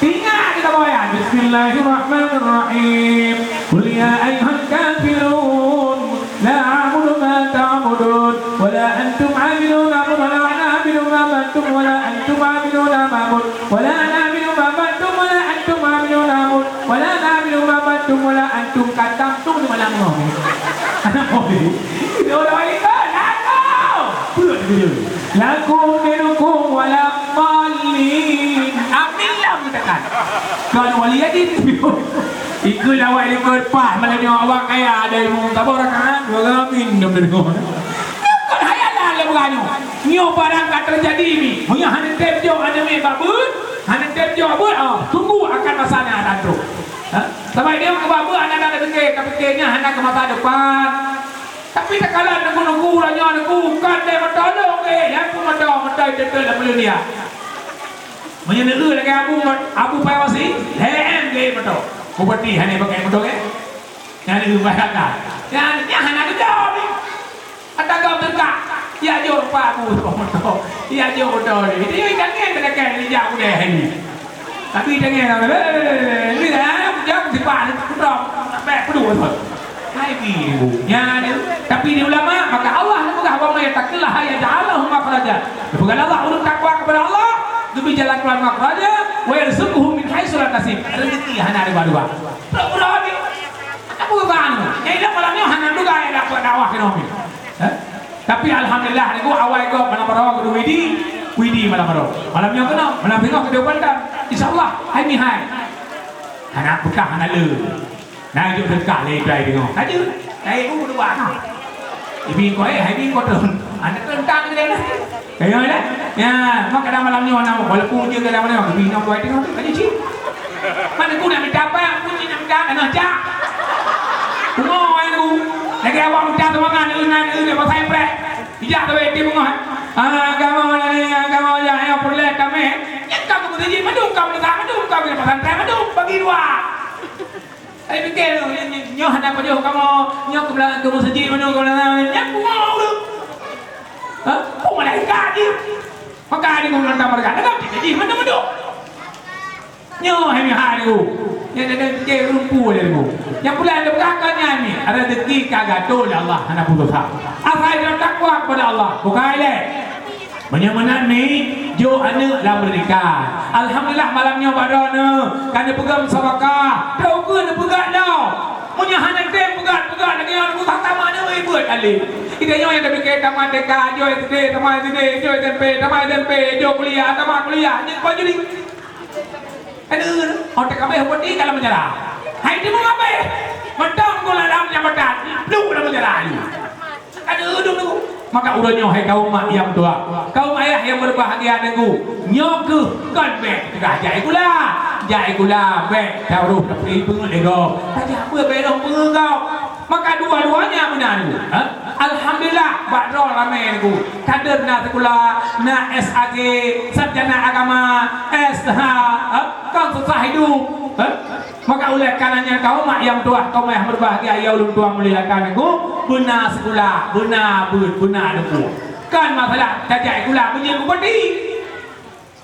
Ingat kita bawa ya. Bismillahirrahmanirrahim. Qul ya ayyuhal kafirun. La a'budu ma ta'budun, wa la antum 'abiduna ma, wa la ana 'abidun ma 'abadtum, wa la antum 'abiduna ma a'bud, wa la ana 'abidu ma 'abadtum, wa la antum 'abiduna ma a'bud, wa la ana 'abidu ma 'abadtum, wa la antum katam tung di malam nyoe. Anak boleh. Dia orang lain kan? Lagu. Pulak dia. Lakum dinukum wala dhalin. Amin lah mengatakan. Kan wali adin. Ikut awak ikut pah malam nyoe awak kaya ada ilmu tabor kan dua gamin dong dong. Kon hayalan le bukan nyoe. Nyoe barang ka terjadi ni. Meunyoe hana tem jok aneuk miet bak beuet, hana tem jok beuet, oh, tunggu akan masanya akan trok. Ha? Sabab dia keu bak beuet aneuk-aneuk dengke, tapi kayaknya hana ke masa depan. Tapi takalon nunggu-nunggu uroe nyoe nunggu, kon deh meuto lôn, eh, nyan pun meuto, meuto iteuteu lam buleuen dia. Meunyoe neueu lagèe Abu, Abu Fairosi, lhèe em lé meuto. Bupati hana pakai meuto, kan? Nyan neueu baraka. Nyan, nyan hana keudroe ni. Ata gob teuka. Ya jok rupa Abu, meuto. Ya jok meuto ni. Itu yang ikan ni, yang kena kan, ni jak udeh ni. Tapi dengan, eh, ni dah, dia dipak, putra, sampai kedua tu. Hai bi, nyan, tapi di ulama, maka Allah peugah, "Wa may yattaqillaha yaj'al lahu makhraja." Peugah Allah, ureueng takwa kepada Allah, geubri jalan keluar makhraja, "Wa yarzuqhu min haitsu la yahtasib." Rezeki hana dua-dua. Pura-pura ni. Apa bang? Nyai dah malam ni hana duga ya dapat dakwah kena ni. Eh? Tapi alhamdulillah, niku awai gob malam baroe kudu widi, widi malam baroe. Malam nyoe keunoe, malam singoh keudeh Kuantan. Insyaallah, hai mihai. Hana peugah, hana le. Nah, jok deukah lé dai deungoe. Laju, naik u dua. Ibi ko, eh, hai bi ko tu. Ada tentang dia dah. Kaya dah. Ya, mak kadang malam nyoe nama, walaupun dia kadang malam, ibi nak buat tengok tu, laju cik. Mana ku nak minta apa? Aku cik nak minta, nak cak. Tengok, eh, tu. Lagi awak minta sumbangan, eh, nak, eh, nak pasai prek. Ijak tu, eh, dia bengah. Ah, agama mana ni? Agama yang, yang perlu kami. Yang kamu bersiji, madu kamu tak, madu kamu pasantren, madu bagi dua. Ai pike nyoe, nyoe hana pajoh kamoe, nyoe keubeulahan keu meuseujid meunoe keubeulahan, nyan pungo ureueng. Ha? Peue malaikat jih. Maka di guna tamar gata, jih mana meudoh. Nyoe hai meuhai niku. Nyang ada pike ureueng pu lé niku. Nyang pula ada beuraka nyan ni, rezeki ka gato lé Allah hana putus ha. Asai droe takwa kepada Allah, bukai lé. Meunyoe meunan mi, jok aneuk lam meureunika. Alhamdulillah malam nyoe bak droeneuh ka neupeugah musabakah. Droe ukeue neupeugah lom. Meunyoe hana tem peugah-peugah lagèe nyoe, neupeugah tamat nyoe beuet alim. Ida nyoe nyang tapike tamat T K, jok S D, tamat S D, jok S M P, tamat S M P, jok kuliah, tamat kuliah, nyan pajuli. Aduh, otak kabeh bodi dalam penjara. Hai timu kabeh. Mantong gula dalam jabatan. Lu dalam penjara ni. Ada udung tu. Maka uroe nyoe hai kaum mak nyang tuha, kaum ayah nyang berbahagia niku, nyoe keuh kon bèk peugah jai gula. Jai gula bèk taruh tapi peungeut lego. Tajak beuet bèk lom peungeut gob. Maka dua-duanya meunan. Ha? Alhamdulillah bak droe ramè niku. Kader na sikula, na S A G, sarjana agama, S H, ha? Kan susah hidup. Ha? Maka oleh karena nyan kaum mak nyang tuha, kaum ayah berbahagia, ya ulôn tuan muliakan niku, beuna sikula, beuna beuet, beuna lumpur. Kan masalah tajak sikula meunyoe bupati.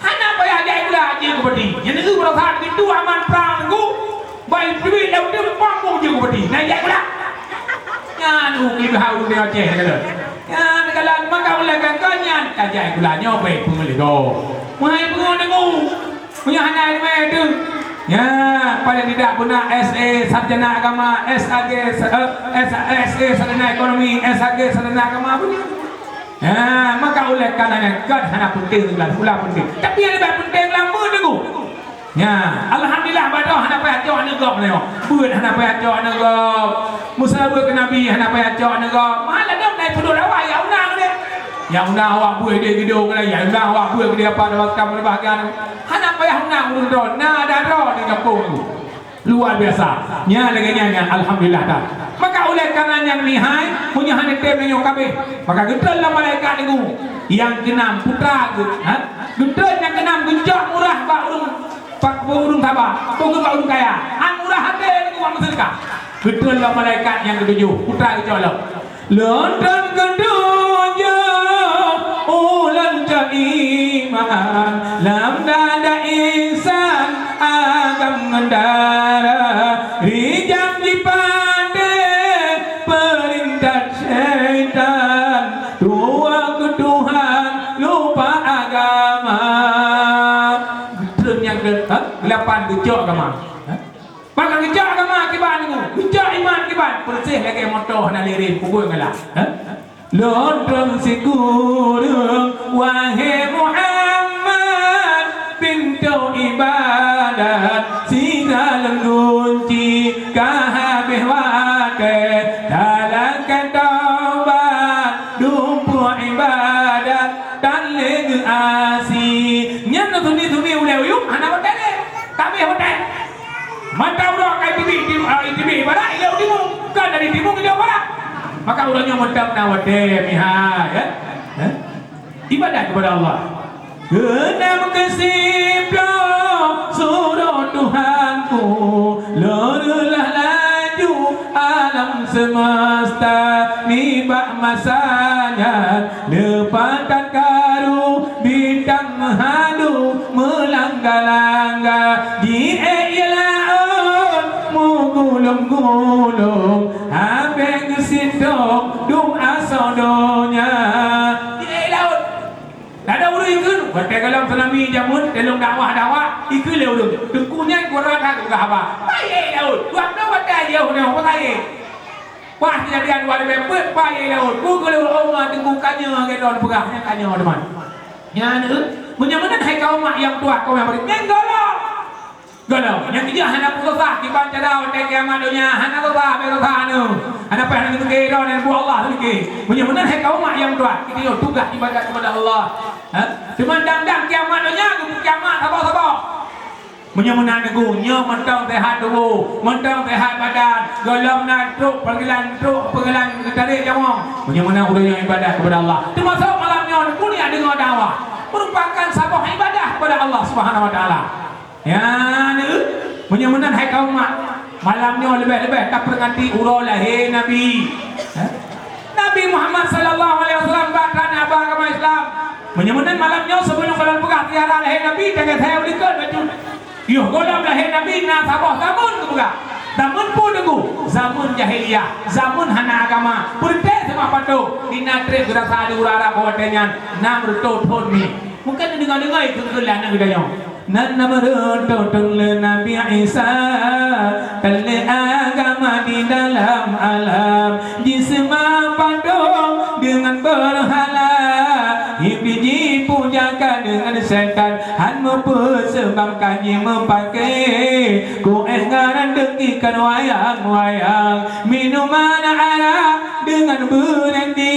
Hana payah jak sikula jeuet keu bupati. Nyan neu beurasa pintoe aman prang niku. Bai peuduit lam udeueng pang jeuet keu bupati. Na jak sikula. Nyan u keulebihan ureueng Aceh nyan kata. Nyan kala maka ulèe gata nyan ka jak sikula nyoe bai peungeut lego. Meuhai peungeut niku. Meunyoe hana ileumèe teuh. Ya, paling tidak beuna S A sarjana agama, S A G sa-, eh, S A, S A sarjana ekonomi, S A G sarjana agama beuna. Ha, maka oleh karena nyan, kan hana penting lam sikula penting. Tapi nyang leubeh penting lam beuet niku. Ya, alhamdulillah bak droe hana payah cok aneuk gob nyoe. Beuet hana payah cok aneuk gob. Meuseulaweuet keu Nabi hana payah cok aneuk gob. Malah dong dai peuduek awak ya undang deh. Ya undang awak beuet di gedong lah, ya undang awak beuet di apa dapat kamu bahagian. Hana payah undang ureueng droe, na ada droe di kampung tu. Luar biasa. Nya lagèe nyan, nyan alhamdulillah dah. Maka oleh karena nyan mihai, meunyoe hana tem nyoe kabeh, maka geutreun lom malaikat niku nyang keunam putra geuh, ha? Geutreun nyang keunam geucok murah bak ureueng, bak ureueng saba, bukan bak ureueng kaya. Han murah até niku bak meuseudekah. Geutreun lom malaikat nyang keutujoh, putra geucok lom. Lôn treun keutujoh ulôn cok iman lam dada insan agam ngon darah. Rijang jipatéh peurintah syaitan, tuwoe keu Tuhan lupa agama. Treun nyang ke, ha? Lapan geucok agama. Ha? Maka geucok agama kiban nyoe, geucok iman kiban, peureuséh lagèe moto hana lirem, pukul galak. Ha? Lôn treun sikureueng, wahé Muhammad, pintoe ibadat sira lôn gunci, ka habéh watèe, talakèe tobat, dumpeue ibadat, tan lé geuasi. Nyan suni-suni ulèe uyueng hana watèe lé, ka habéh watèe. Mata uroe ka iteubiet, ah, iteubiet ibarat ilèe u timu, ka dari timu geujak barat. Maka uroe nyoe mantong na watèe mihai, ya. Eh? Ibadat kepada Allah. Geunam keusiploh surot Tuhanku, lôn reulah laju alam semesta nibak masa nyan. Leupah that karu bintang meuhadu meulangga-langga, jiék ie laôt meugulong-gulong, habéh geusintong dum asoe donya. Jiék laôt. Lada ureueng ikheun, watèe gohlom tsunami jameun, teulông dakwah-dakwah, ikheun lé ureueng. Teungku nyan gura that geupeugah haba. Payah laôt. Waktu watèe jih nyoe, payah. Wah, kejadian luar biasa, payah laôt. Ku geuleuh oma teungku kanyang lagèe droen peugah, nyan kanyang teuma. Nyan, eh, meunyoe meunan hai kaum mak nyang tuha, kaum nyang bari, nyan gohlom. Gohlom. Nyang keujeuet hana peusosah, kiban cara watèe kiamat donya, hana sosah, bèk sosah anu. Hana payah neuteuké droen, buet Allah seuleuké. Meunyoe meunan hai kaum mak nyang tuha, kita nyoe tugaih ibadat kepada Allah. Ha? Teuma dang-dang kiamat donya, geupeukiamat saboh-saboh. Meunyoe meunan Teungku, nyoe mantong seuhat tuboh, mantong seuhat badan, gohlom na trok panggilan, trok panggilan geutarek nyawöng. Meunyoe meunan ureueng nyang ibadat kepada Allah, teumasok malam nyoe, Teungku, nyan deungoe dakwah, merupakan saboh ibadah kepada Allah Subhanahu wa Taala. Ya, ni, meunyoe meunan hai kaum mak, Malam nyoe leubeh-leubeh tapeuringati uroe lahé Nabi. Hah? Nabi Muhammad sallallahu alaihi wasallam bak keuhai agama Islam. Meunyoe meunan malam nyoe, sibeulom ulôn peugah ziarah lahé Nabi, teuka saya ulikot bacut. Yoh gohlom lahé Nabi na saboh zameun geupeugah. Zameun peue Teungku? Zameun jahiliyah, zameun hana agama. Peureuteh seumah pato, di na treb geurasa di ureueng Arab watée nyan, enam reutôh thon mi. Mungken deungoe-deungoe ikheun-kheun lé aneuk geutanyoe. Nan na meureuntong lé Nabi Isa, teulé agama di dalam alam. Jiseumah padong deungon beurhala, hibi jipujakan deungon setan. Han meupeuseubab ka jimeupaké kuéh ngaran deuki kon wayang-wayang. Minuman arak deungon beurandi,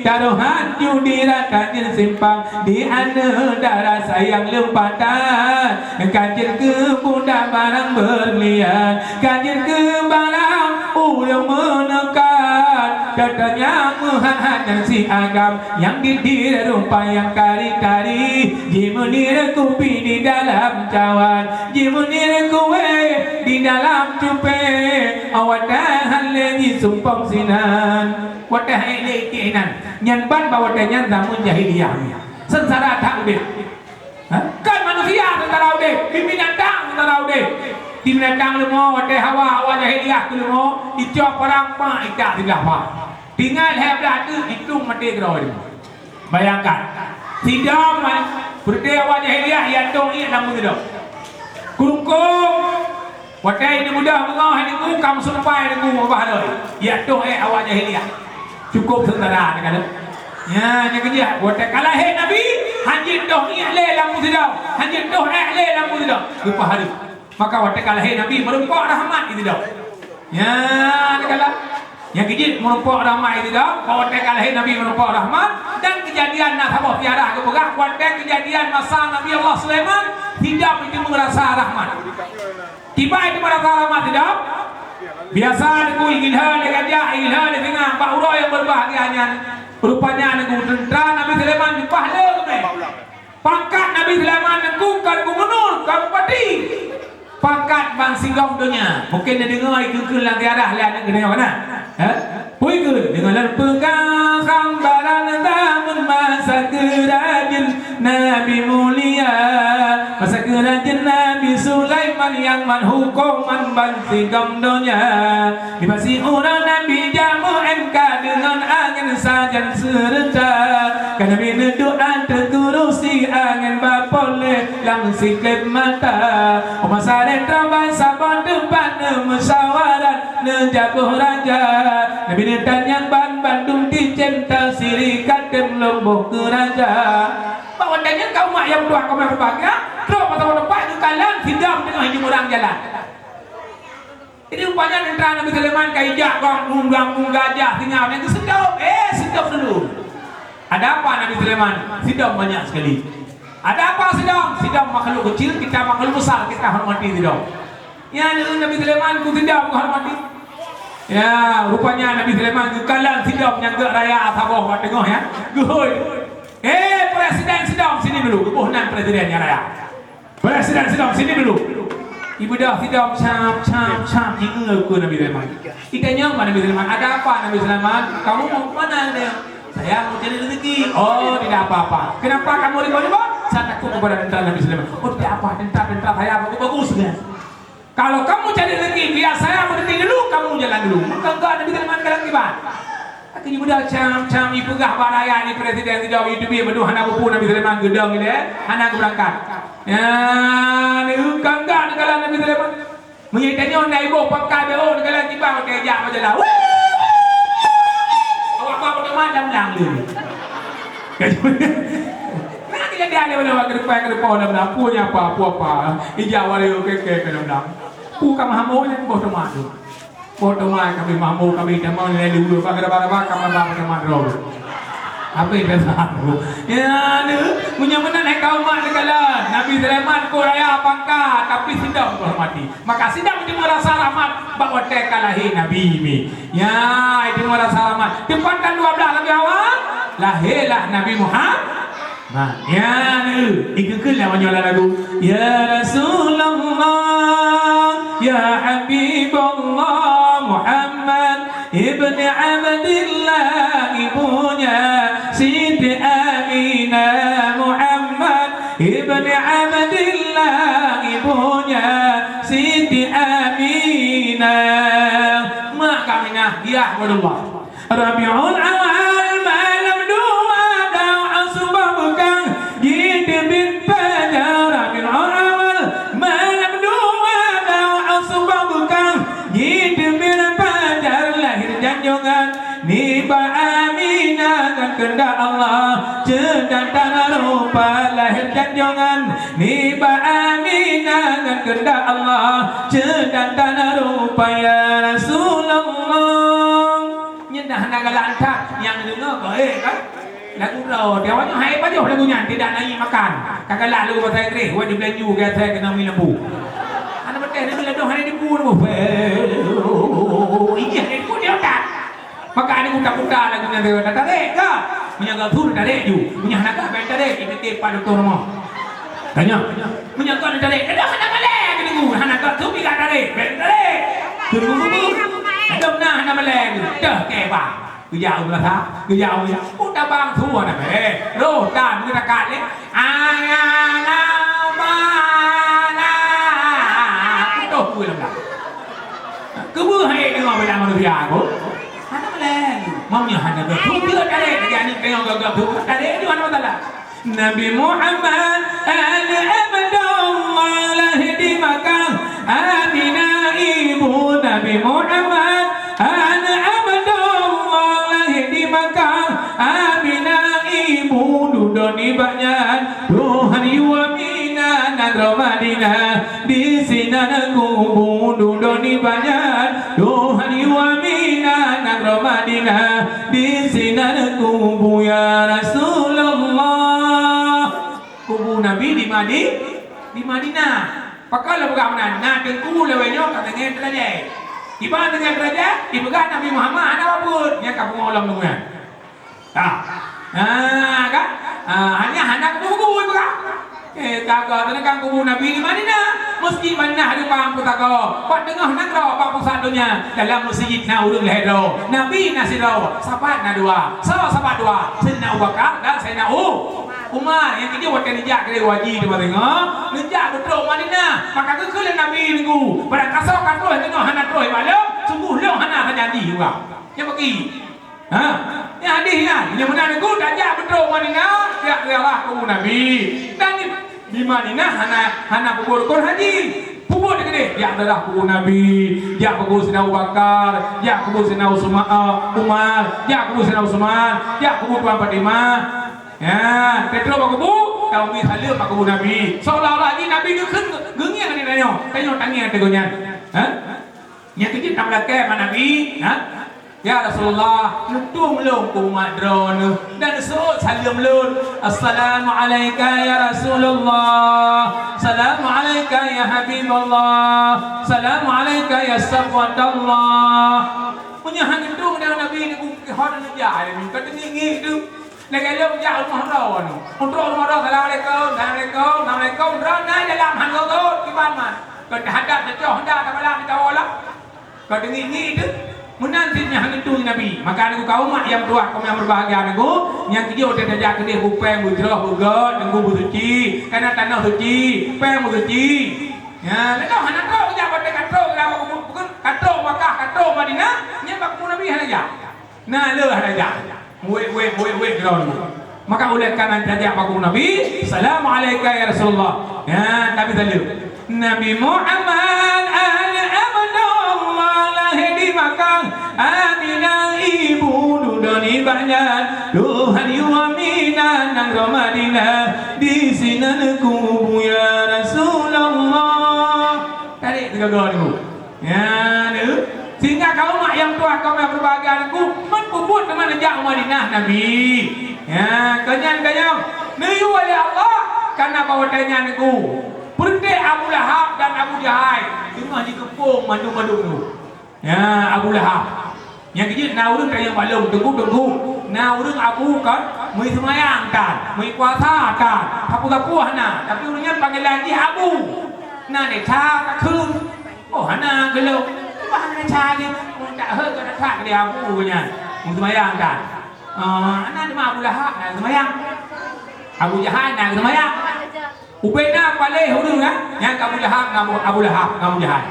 tarohan judi rata jeuet simpang. Di aneuk dara sayang leumpatan, ka jeuet keu budak barang beurlian, ka jeuet keu barang ureueng meuneukat. Gata nyang meuhat-hat nyang si agam, nyang didir rupa nyang kari-kari, jimeunir kupi di dalam cawan, jimeunir kuéh di dalam cupée, awak tahan lé jisumpong sinan. Watée hai lé inan, nyan ban bak watée nyan zameun jahiliyah. Seungsara that udeb. Ha? Kon manusia seungsara udeb, di binatang seungsara udeb. Di binatang leumo watée hawa, hawa jahiliyah keu leumo, icok parang mak itak siblah pah. Tinggai lhée blah teuk, itong maté keudroe leumo. Bayangkan, sidom, peureuteh hawa jahiliyah, ya tong ié lam meusidom. Kurungkong, watée ineuk muda beungoh ineuk ka meusumpai ineuk ubah lom, ya toh ék awak jahiliyah. Cukup seungsara teuka lom. Nya, nyang keujih, watée ka lahé Nabi, hanjeuet toh ié lé lam meusidom, hanjeuet toh ék lé lam meusidom. Geupeuhareuem. Maka watée ka lahé Nabi, meurumpok rahmat di sidom. Nya, teuka lom. Nyang keujih meurumpok rahmat di sidom, watée ka lahé Nabi meurumpok rahmat, dan keujadian na saboh ziarah geupeugah, watée keujadian masa Nabi Allah Sulaiman, sidom itu meurasa rahmat. Kiban teuma rasa rahmat sidom? Biasa Teungku, igileue lé gajah, igileue lé singa, bak uroe nyang beubahgia nyan. Rupanya Teungku, teuntra Nabi Sulaiman jipah le geumé. Pangkat Nabi Sulaiman Teungku kon gubunur, kon bupati. Pangkat ban sigom donya. Mungken neudeungoe ikheun-kheun lam ziarah lé aneuk geutanyoe na. Hah? Peue keuh deungon lôn peugah gambaran zameun masa keurajeuen Nabi mulia, masa keurajeuen Nabi Sulaiman nyang mat huköm ban sigom donya. Di pasi uroe Nabi jak meu-M K deungon angén sajan seureuta. Ka Nabi neuduek ateueh kurusi angén bak poleh lam sikléb mata. Óh masa rét raba saboh teumpat neumeusawarat. Neujaboh raja, Nabi neutanyong ban bandum ticém tasiri ka tem lom boh keu raja. Bak watée nyan ka umat nyang meutuah ka meubahagia, trok masa watée pat geukalon sidom teungoh jimeurang jalan. Jadi rupanya teuntra Nabi Sulaiman ka ijak gong undang-undang gajah singa nyan geuseudom, eh seudom dulu. Ada apa Nabi Sulaiman? Sidom banyak sekali. Ada apa sidom? Sidom makhluk kecil, kita makhluk besar, kita hormati sidom. Ya, Nabi Sulaiman ku sidom menghormati. Ya, rupanya Nabi Sulaiman geukalon sidom nyang geuh raya saboh bak teungoh ya. Geuhôi. Eh, presiden sidom sini dulu. Geuboh nan presiden nyang raya. Presiden sidom sini dulu. Ibeudôh sidom cam cam cam ingat ke Nabi Sulaiman. Itanyong bak Nabi Sulaiman, "Ada apa Nabi Sulaiman? Kamu mau ke mana?" Saya mau cari rezeki. "Oh, tidak apa-apa. Kenapa kamu ribut-ribut?" "Saya takut kepada tentara Nabi Sulaiman." "Oh, tidak apa. Tentara-tentara saya bagus-bagus." Kalau kamu cari rezeki, biar saya berhenti dulu, kamu jalan dulu. Maka enggak ada bidan mangkalan kiban. Akhirnya budak cam-cam ipeugah bak rakyat ni presiden tidak YouTube betul hana buku Nabi Sulaiman gedong ni deh, hana keberangkat. Ya, ni enggak enggak negara Nabi Sulaiman. Meunyoe tanyoe na iboh pangkai beo negara kiban ke jak berjalan. Wih, wih, wih, wih. Awak bak teman dalam dalam dulu. Nah, kita dia ada pada waktu depan ke depan dalam dalam. Punya apa, apa, apa. Ijak walau keke ke dalam dalam. Pu ka mahamo nyan boh teuma tu. Boh teuma kami mahamo kami teuma nilai dua bak raba-raba ka maba teuma droe. Apa yang biasa aku? Ya, tu. Punya mana nak kau mak segala. Nabi Sulaiman ko raya pangkat tapi sidang kehormati. Maka sidang itu merasa rahmat bak watèe ka lahé Nabi mi. Ya, itu merasa rahmat. Tepat tanggal dua belas Rabiul Awal lahirlah Nabi Muhammad. Nah, ya, ni, ikut-ikut lah meunyoe lagu. Ya Rasulullah, Ya Habiballah Muhammad ibni Abdillah, ibunya Siti Aminah. Muhammad ibni Abdillah, ibunya Siti Aminah. Mak Aminah, ya Abdullah. Rabiul Awal malam dua, dua Asubah beukang jiteubiet pajar. Rabiul Awal malam dua, dua Asubah beukang jiteubiet pajar. Lahir janjongan nibak Aminah ngon keundak Allah, ceudak tana rupa. Lahir janjongan nibak Aminah ngon keundak Allah, ceudak tana rupa, ya Rasulullah. Nyan dah hana galak that nyang deungoe keu, eh, kan? Lagu droe, dia awaknyan hai pajoh lagu nyan, tidak naik makan. Ka galak lagu bahasa Inggris, wajib belanja ke saya kena minum bu. Hana beuteh ni bila doh hana dibu tu. Ini hana dibu dia tak. Maka ada kuta-kuta lagu nyan dia tak tarik ke? Punya gatu tarik ju. Punya hana ka ben tarik, kita ke pak doktor rumah. Tanya. Meunyoe kon tarék, "Adak hana malèe," geudeungoe, "Hana kon tu piga tarék, bèk tarék." Geudeungoe, "Adak na hana malèe," dah keu bah. Geujak u meunasah, geujak u meunasah. Oh, tabang su hana malèe. Roh tan geutakat lé. Ayana mana? Utoh beu lam dah. Keubeue hai deungoe bak manusia ko. Hana malèe. Meunyoe hana geuh, tu tarék lagi aneuk deungoe geuh, tu tarék di mana masalah. Nabi Muhammad, aneuk Abdullah, lahé di Makkah. Aminah ibu Nabi Muhammad, aneuk Abdullah, lahé di Makkah. Aminah ibu dudoe nibak nyan. Tuhan yue Aminah nanggroe Madinah. Di sinan kubu dudoe nibak nyan. Tuhan yue Aminah nanggroe Madinah. Di sinan kubu, ya Rasulullah. Kubu Nabi di Madi-, di Madinah. Pakon lôn peugah meunan, na teungku lawét nyoe ka teungoh teurajée. Iban teungoh teurajée, ipeugah Nabi Muhammad hana bapeue, nyan ka pungo lom deungon. Ah. Ah, kan? Ah, hanya hana kubu-kubu ipeugah. Eh, taga teuneukang kubu Nabi di Madinah. Meuseujid Madinah dubang peutaga. Bak teungoh nanggroe, bak pusat donya. Dalam meuseujid na ureuëng lhée droe. Nabi na sidroe. Sahabat na dua. Soe sahabat dua? Saidina Abu Bakar dan Saidina U-, Umar. Nyang keujeuet watée neujak keudeh haji teuma teungoh, neujak beutrok Madinah. Maka geukheun lé Nabi teungku, "Barangkasoe ka troh teungoh hana troh ibalom, sunggoh lôn hana tajanji ureuëng." Nyan bagi. Ha? Nyan hadih nyan. Nyang meunan teungku tajak beutrok Madinah, jak ziarah kubu Nabi. Dan di, di Madinah hana, hana peubuet rukon haji. Peubuet keudeh, jak ziarah kubu Nabi, jak kubu Saidina Abu Bakar, jak kubu Saidina Usma-, eh, Umar, jak kubu Saidina Usman, jak kubu Tuan Fatimah. Ya, Petrus bak kubu, taumi saleuem bak kubu Nabi. Seolah-olah jih Nabi geukheun geungieng di tanyoe, tanyoe tangieng teungoh nyan. Ha? Nyang keujeuet na meulakée bak Nabi, ha? "Ya Rasulullah, neutueng lôn keu umat droeneuh dan seuôt saleuem lôn. Assalamu'alaika ya Rasulullah. Salamu'alaika ya Habiballah. Salamu'alaika ya Safwatallah." Meunyoe hana neutueng lé Nabi, neugeuh hon neujak, ka teungieng-ngieng tu. Lagée lôn jak rumoh droeneuh. Untreuk rumoh droe, "Assalamualaikum, assalamualaikum, assalamualaikum." Droeneuh na dalam hana rot, kiban man. Kon hadab teucok, hana tabalah mita wola. Ka teungieng-ngieng teuh. Meunan cit nyang hana neutueng Nabi. Maka neugeuh kaum mak nyang tuha, kaum nyang berbahagia neugeuh, nyang keujeuet watée tajak keudeh beupéng, beujroh, beugét, neugeuh beusuci, kana tanoh suci, péng beusuci. Ya, leunah hana trok jak watée ka trok, ka trok Makkah, ka trok Madinah, nyan bak kubu Nabi hana jak. Na lheueh hana jak. Wék, wék, wék, wék droeneuh. Maka ulée ka na tajak bak kubu Nabi, "Salamu'alaika ya Rasulullah." Ya, Nabi saleuem. Nabi Muhammad, aneuk Abdullah, lahé di Makkah. Aminah ibu dudoe nibak nyan. Tuhan yue Aminah nanggroe Madinah. Di sinan kubu ya Rasulullah. Tarék teugaga teungku. Ya, neu. Sehingga kaum mak nyang tuha, kaum nyang berbahagia teungku, man peubuet teuma neujak u Madinah Nabi. Ya, keu nyan, keu nyan. Neuyue lé Allah, kana bak watée nyan teungku. Peureuteh Abu Lahab dan Abu Jahal, teungoh jikeumpung mandum-mandum teungku. Ya, Abu Lahab. Nyang keujeuet na ureuëng tanyong bak lôn, teungku, teungku. Na ureuëng Abu kan, meuseumbayang tan, meupuasa tan, sapeue-sapeue hana. Tapi ureuëng nyan panggilan jih Abu. Na desya takheun. Oh, hana geulong. Bah hana cara. Oh, tak hot, tak that dia Abu nyan. Meuseumayang kan? Ah, hana cuma Abu Lahab na seumayang. Abu Jahal na seumayang. Ubena paléh ureueng, eh? Nyan Abu Lahab ngon Abu, Abu Lahab ngon Abu Jahal.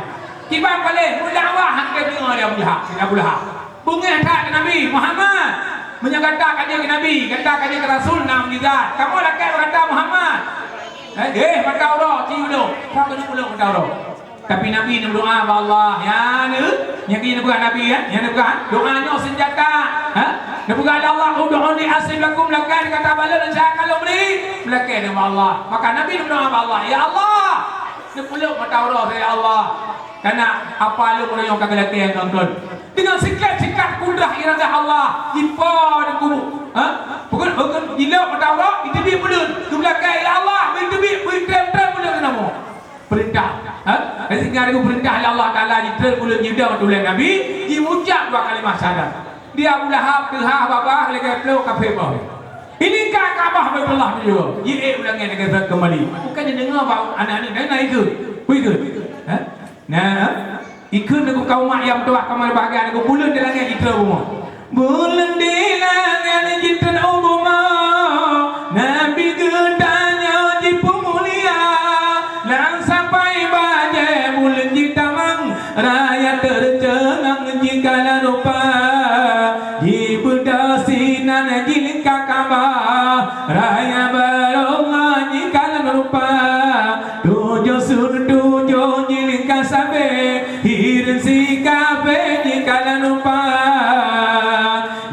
Kiban paléh, meudakwah han teudeungoe lé Abu Jahal, Abu Lahab. Beungéh that keu Nabi Muhammad. Meunyoe gata ka jeuet keu Nabi, gata ka jeuet keu Rasul na mukjizat. Kamoe lakée bak gata Muhammad. Eh, eh, mata uroe, ci uroe. Ka keuneuk uroe mata uroe. Tapi Nabi neumeudoá bak Allah, ya, nyan, nyan keuh neupeugah Nabi, ya, nyan neupeugah, doa nyoe seunjata, ha? Neupeugah lé Allah, "Ud'uni astajib lakum," lakée kata bak lôn, saya akan lôn bri, lakée bak Allah. Maka Nabi neumeudoá bak Allah, "Ya Allah, neupeuleuek mata uroe, ya Allah. Kana apa lôn meunyoe ka geulakée ngon Lôn." Dengan sikat-sikat kudrah iradah Allah, jipo di kubu, ha? Pukul, pukul, jilok mata uroe, jiteubiet buleuen, geubeulakée, "Ya Allah, bri teubiet, bri treb-treb buleuen keunoe." Peurintah. Ha? Sehingga laju peurintah lé Allah Taala jitreun buleuen jidong tuleueng Nabi, jiucab dua kalimah syahadat. Di Abu Lahab teuhah babah lagée ploh kafé boh. Ini ka Ka'bah Baitullah tujoh. Jiék u langét lagée sat keumbali. Bukan jideungoe bak aneuk-aneuk, na ikheun. Beu ikheun. Ha? Nah, ikheun lagu kaum mak nyang tuah kamoe bahagia lagu buleuen di langét jitreun bumoe. Buleuen di langét jitreun u bumoe, Nabi geutanyoe jipeumulia. Lam sapai bajée buleuen jitamong, raya teureunceungang jikalon rupa. Jibeudôh sinan jilingka Ka'bah, raya barô jikalon rupa. Tujoh sun tujoh jilingka sabe, hireuen si kafé jikalon rupa.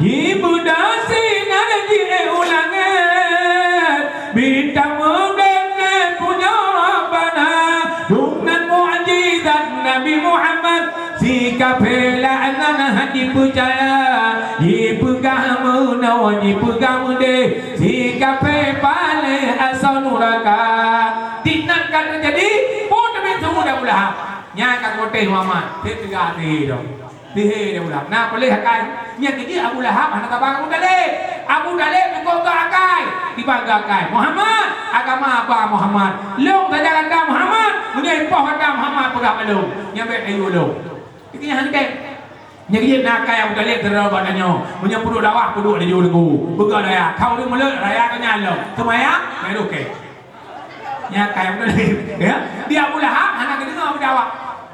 Jibeudôh sinan jiék u langét, bintang meudeb lé pujoe Rabbana. Dum nan mukjizat Nabi Muhammad, si kafé laknat hana jipeucaya. Jipeugah meunoe, jipeugah meudéh, si kafé paléh asoe nuraka. Diknan ka teujadi, peue teubiet su Abu Lahab. Nyan ka geutéh Muhammad, teuga teuhé dong. Teuhé di Abu Lahab. Na paléh akai. Nyan keuh jih Abu Lahab hana saban Abu Thalib. Abu Thalib cukôp gak akai. Tiba gak akai. Muhammad, agama apa Muhammad? Lôn saja gata Muhammad. Meunyoe ipoh gata Muhammad peugah bak lôn. Nyan bèk tayue lôn. Keuh nyan han tém. Nyan keuh jih na akai Abu Thalib sidroe bak tanyoe. Meunyoe peuduek dakwah, peuduek laju teungku. Peugah raya. Ka ureueng mulod, raya keu nyan lom. Seumayang, nyan dukée. Nyan akai Abu Thalib, ya. Di Abu Lahab hana geudeungoe Abu Lahab.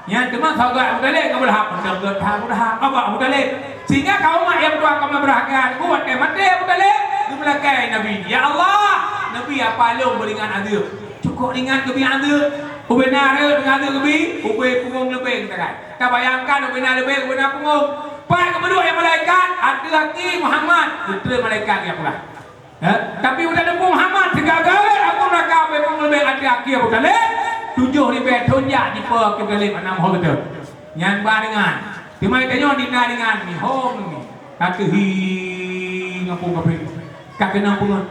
Nyan teuma sagai Abu Thalib ngon Abu Lahab, mantong geuh that Abu Lahab, Abu, Abu Thalib. Sehingga kaum mak nyang tuha kamoe beurahkan, watée maté Abu Thalib, geumeulakée Nabi, "Ya Allah, Nabi apa lôn beuringat azeub? Cukôp ringat geubi azeub. Ubena rhot deungon azeub geubi, ubé punggong leubeh geutangai." Tabayangkan ubena leubeh, ubena punggong. Pat geupeuduek lé malaikat, ateueh aki Muhammad, geutreun malaikat nyang peugah. Ha? Tapi udah teupeu Muhammad, sigaga-gaga aku neraka, beuh leubeh até akhé Abu Thalib, tujoh ribée thon jak jipo Abu Thalib, hana meuho geutanyoe. Nyan ba ringan. Teuma tanyoe di na ringan ni, hom ni. Ka keuhi ngapung kapé. Ka keunong peungon.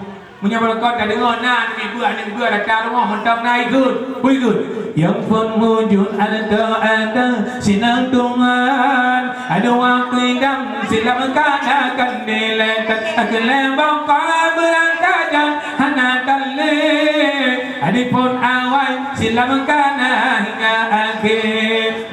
Meunyoe beureukat tadeungoe na aneuk mibu, aneuk mibu datang rumoh, mantong na ikheun. Beu ikheun. Nyang phon mujun ada-ada sinang tungan. Aduh, waktu idam silam kana kan dilekat. Aku lembong kau berangkat dan hana talé. Adipun awai silam kana hingga akhé.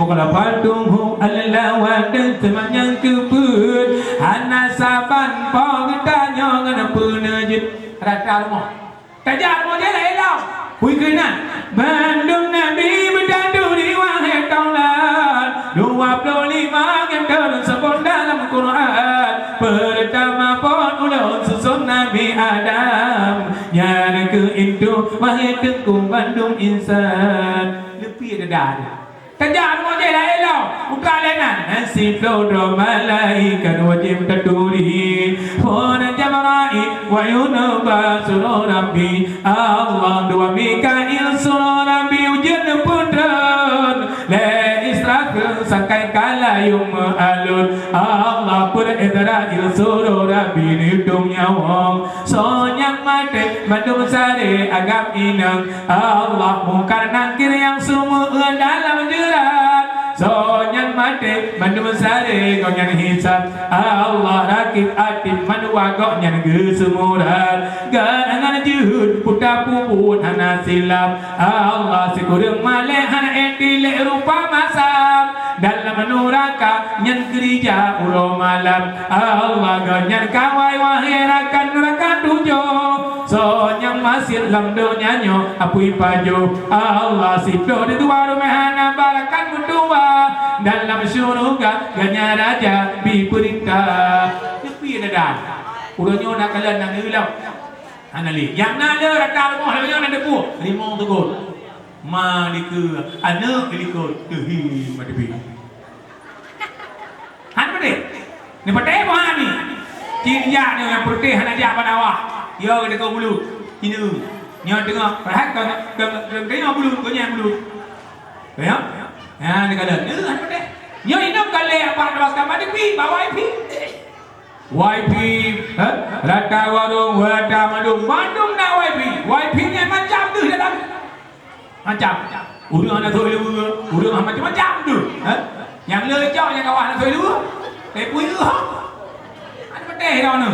Bukan lapan tunggu alawat dan semuanya kebut. Hana saban po geutanyoe ngon peuneujeut rata rumoh. Tajak model elok. Kui keunan. Bandum Nabi beutanduri wahé taulan. Dua puluh lima nyang teuseubut dalam Quran. Pertama phon ulôn susun Nabi Adam. Nyan keuh intu wahé teungku bandum insan. Leupie dada. Tajak rumoh jih laén lom, buka lé nan. Nyan siploh droe malaikat wajéb taturi. Phon Jabrail, wahyu neuba suroh Rabbi Allah. Dua Mikail suroh Rabbi ujeuen neupeutrön. Lé Israfil sakai ka layông meualon. Allah peureulée Israfil suroh Rabbi neutôb nyawöng. Soe nyang maté mandum saré agam inong. Allah Mungkar Nakir nyang sumeu'eue dalam jeurat. Soe nyan maté mandum saré gobnyan hisab. Allah Rakib Atid mandua gobnyan geuseumurat. Geutanyoe Jeuhet puta peubuet hana silap. Allah sikureueng malèe hana ék dilèe rupa masam. Dalam nuraka nyan keurija uroe malam. Allah geuh nyan kawai wahé rakan-rakan tujoh. Soe nyang maksiet lam donya nyoe apui pajoh. Allah sidroe di dua rumoh hana barakan meutuwah. Dalam syeuruga geuh nyan raja bi peurintah. Nyepi dadan. Uroe nyoe na kalon nyang ilom. Hana lé. Nyang na le rata rumoh lagèe nyoe na deupue. Limong teukot. Ma dikeue, aneuk dilikot, teuhi ma teubi. Hana peudeh. Ni peudeh boh hani. Cit jak nyoe nyang peureuteh hana jak bak awak. Yo geudeungoe bulut. Cina. Nyoe deungoe, padahai ka, ka, ka, ka deungoe bulut, gobnyan bulut. Ya? Ya, ni kala. Ni hana peudeh. Nyoe inong ka lé bak dua sama depi, bak wifi. Wifi, eh? Rata warong, rata mandum, mandum na wifi. Wifi nyan macam deuh dalam. Macam. Ureueng hana sôi luweue, ureueng macam-macam deuh, eh? Nyang le cok nyang kawan hana sôi luweue. Eh, pui uh. Ada peuteh dah ni.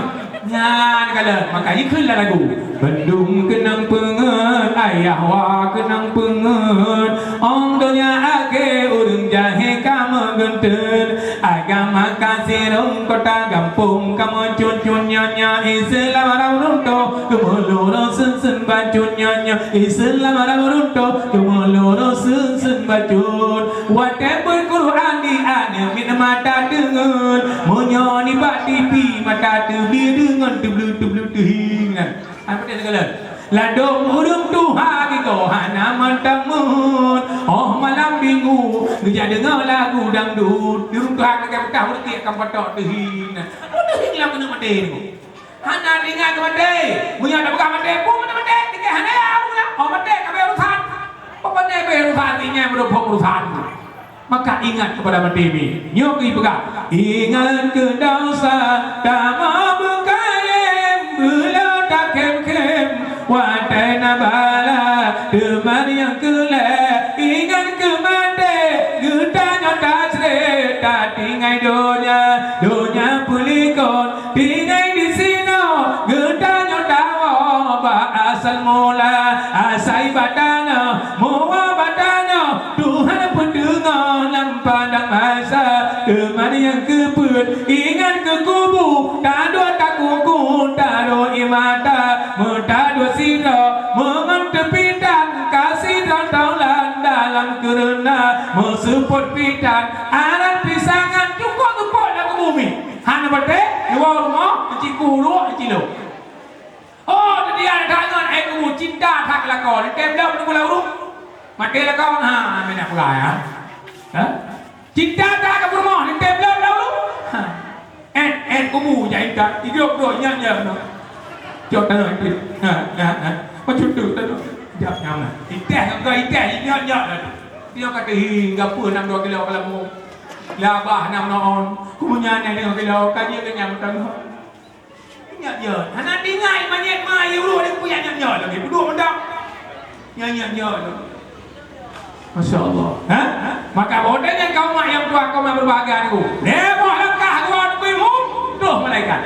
Nyan kala, maka ikheun lah lagu. Bandum keunong peungeut, ayah wa keunong peungeut. Ong donya akhé ureueng jahé ka meugeunteun. Agama ka sirông kota gampông kamoe cun-cun nyoe-nyoe Islam rhah runtoh keumeuloro seun-seun bacut nyoe-nyoe Islam rhah runtoh keumeuloro seun-seun bacut. Watèe beuet Quran di aneuk miet mata teungeut, meunyoe nibak tipi mata teubi deungon teubleue-teubleue teuhi nyan. Hana peuteh sigohlom. Ladôm ureueng tuha gigoe hana mantong meuheuet. Óh malam minggu geujak deungoe lagu dangdut. Ureueng tuha ka peugah ureueng tiek ka patok teuhi na. Teuhi lam keuneuk maté nyoe. Hana teuingat keu maté. Meunyoe tapeugah maté, peue maté? Tinggai hana ya, óh maté ka bèe urusan. Peue maté bèe urusan, ingat meureumpok urusan. Maka ingat keupada maté mi. Nyoe geupeugah, ingat keu desya, tamong beukayém, beuloe takhém-khém, watèe na bala, teuma nyang keu lhèe, ingat keu maté, geutanyoe tasrét, tatinggai donya, donya peulikot, tinggai disinoe, geutanyoe tawoe bak asai mula, asai bak tanoh, meuwoe bak tanoh, Tuhan peuteungoh lam padang mahsyar, teuma nyang keu peuet, ingat keu kubu, taduek takuku, taduek ié mata, meutaduek sidroe, meungon teupitan, ka sidroe taulan dalam keureuna, meuseupôt pitan, aran pisangan cukôp geupot lam kubu mi. Hana patéh, luwa rumoh, meuciku uruek, meucilok. Oh, teudian that ngon, eh, kubu cinta that keu lakoe. Teuntèe bloe meununggu lam uruek. Maté lakoe, ha, meunan peugah, ya. Ha? Cinta that keu peurumoh, teuntèe bloe lam uruek. Ha. Eh, eh, kubu jak intat. Idop-dop nyan, nyan, nyan. Cok tanyoe, ha, ha, ha. Macam tu, tanyoe. Jak nyan, nah. Iteh, kau iteh, nyan, nyan, nyan. Dia kata, "Hi, gapeue nam dua kilo kalamu? Labah nam noon. Kubu nyan, nyan, lima kilo. Kaji ke nyan, tanyoe." Ingat jeuet. Hana tinggai manyét ma, ié uroe dia pun ingat jeuet lagi. Peuduek mantong. Ingat jeuet. Masya Allah. Ha? Maka bodoh nyan kaum mak nyang tuha, kaum nyang berbahagia tu. Lhèe boh langkah geuwoe beuimueng, troh malaikat.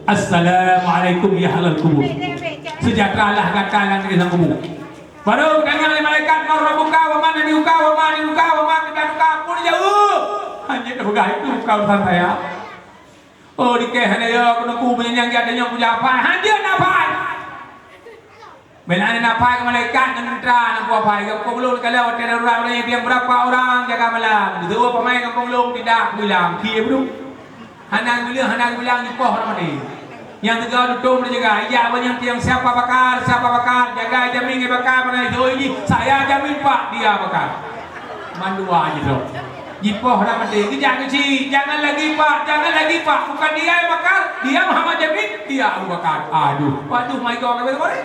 Assalamualaikum ya ahlal kubur. Sejahteralah gata nyang di dalam kubur. Baru tanyong lé malaikat, "Man rabbuka wa man nabiyuka wa ma dinuka wa ma qiblatika?" Pun jaweueb. Hanya dah peugah itu bukan urusan saya. Oh, dikeh hana ya, keuneuk ku meunyan jak tanyong kujak apai. Hanjeuet na apai. Bila na apai keu malaikat ngon teuntara, na ku apai. Gampông lôn kalau watèe darurat, ureueng nyang diam berapa orang jaga malam. Geuseuôt pamain gampông lôn tidak bilang. Kie beudôh. Hana bilang, hana bilang, jipoh orang maté. Nyang teuga tutong jaga. Ijak bak nyang tiang, "Siapa bakar? Siapa bakar?" Jaga jamin ngon bakar, mana itu ini. "Saya jamin, Pak, dia bakar." Mandua jidrob. Jipoh dah maté. Geujak keu si, "Jangan lagi, Pak, jangan lagi, Pak. Bukan dia yang bakar, dia Muhammad Jamil, dia Abu Bakar." Aduh, waduh, my God, kabeh-kabeh.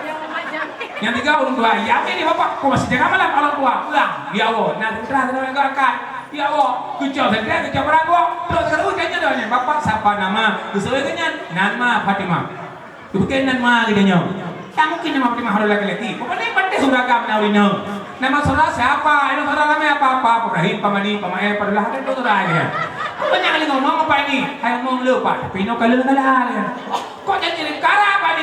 Nyang tiga ureueng tuha, "Ya, ini Bapak, kok masih jaga malam orang tua? Pulang." Ya Allah, nah, putra, putra, putra, putra. Ya Allah, keucok sendiri, keucok barang gua. Terus, terus, tanya dah ni, "Bapak siapa nama?" Sesuai dengan nama Fatimah. Bukan nama kita nyoe. Tak mungkin nama Fatimah orang laki-laki. Pokoknya penting sudah agam na ureueng nyoe. Nama saudara siapa? Nama saudara ramai apa-apa? Pak Ibrahim, Pak Mani, Pak Mae, Pak Dullah, ada tu saudara dia. Banyak kali ngomong apa ini? Hai ngomong le, Pak. Tapi inoe kala-kala dia. Kok jadi kara apa ni?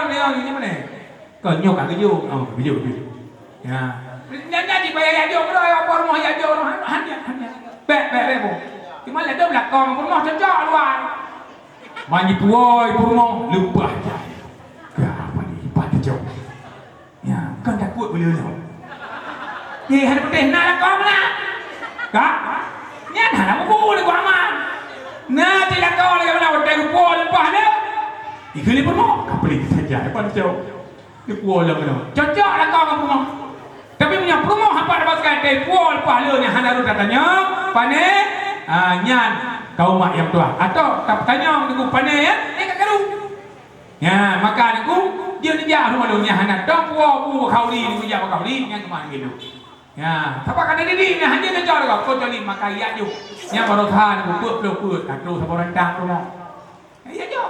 pol nyoe, nyoe mana? Kon nyoe ka geujok, oh, geujok, geujok. Ya. Nyan, nyan jih payah jak jok keudroe, ya, pol rumoh jak jok, hana, hana, hana. Bèk, bèk, bèk, boh. Cuma ladôm lakoe ngon peurumoh cocok luwa. Man jipuwoe peurumoh, leupah jai. Ka apa ni, leupah teucok. Ya, kon takot beu lé nyoe. Ye, hana putih na lakoe meunan. Ka? Nyan hana buku ni ku aman. Na di lakoe lagèe meunan, watèe geupuwoe leupah lé. Ikeu lé peurumoh, ka peuleueh saja, leupah teucok. Geupuwoe lom nyoe. Cocok lakoe ngon peurumoh. Tapi meunyoe peurumoh hana dapat seukali, puwoe leupah lé nyan hana rhot tatanyong, pané, ah, nyan kaum mak nyang tuha. Atau tatanyong teungku pané, ya, eh, ka karu. Nyan, maka teungku, jeuet neujak rumoh lôn nyang hana tong puwoe bu khauri, neujak bak khauri, nyan keumah lagèe nyoe. Nyan, sapa ka dididik nyan, hana cocok lakoe, kecuali maka ijak jok. Nyan baroesa teungku, peuet ploh peuet, ka trok saboh rantang rumoh. Iya jok.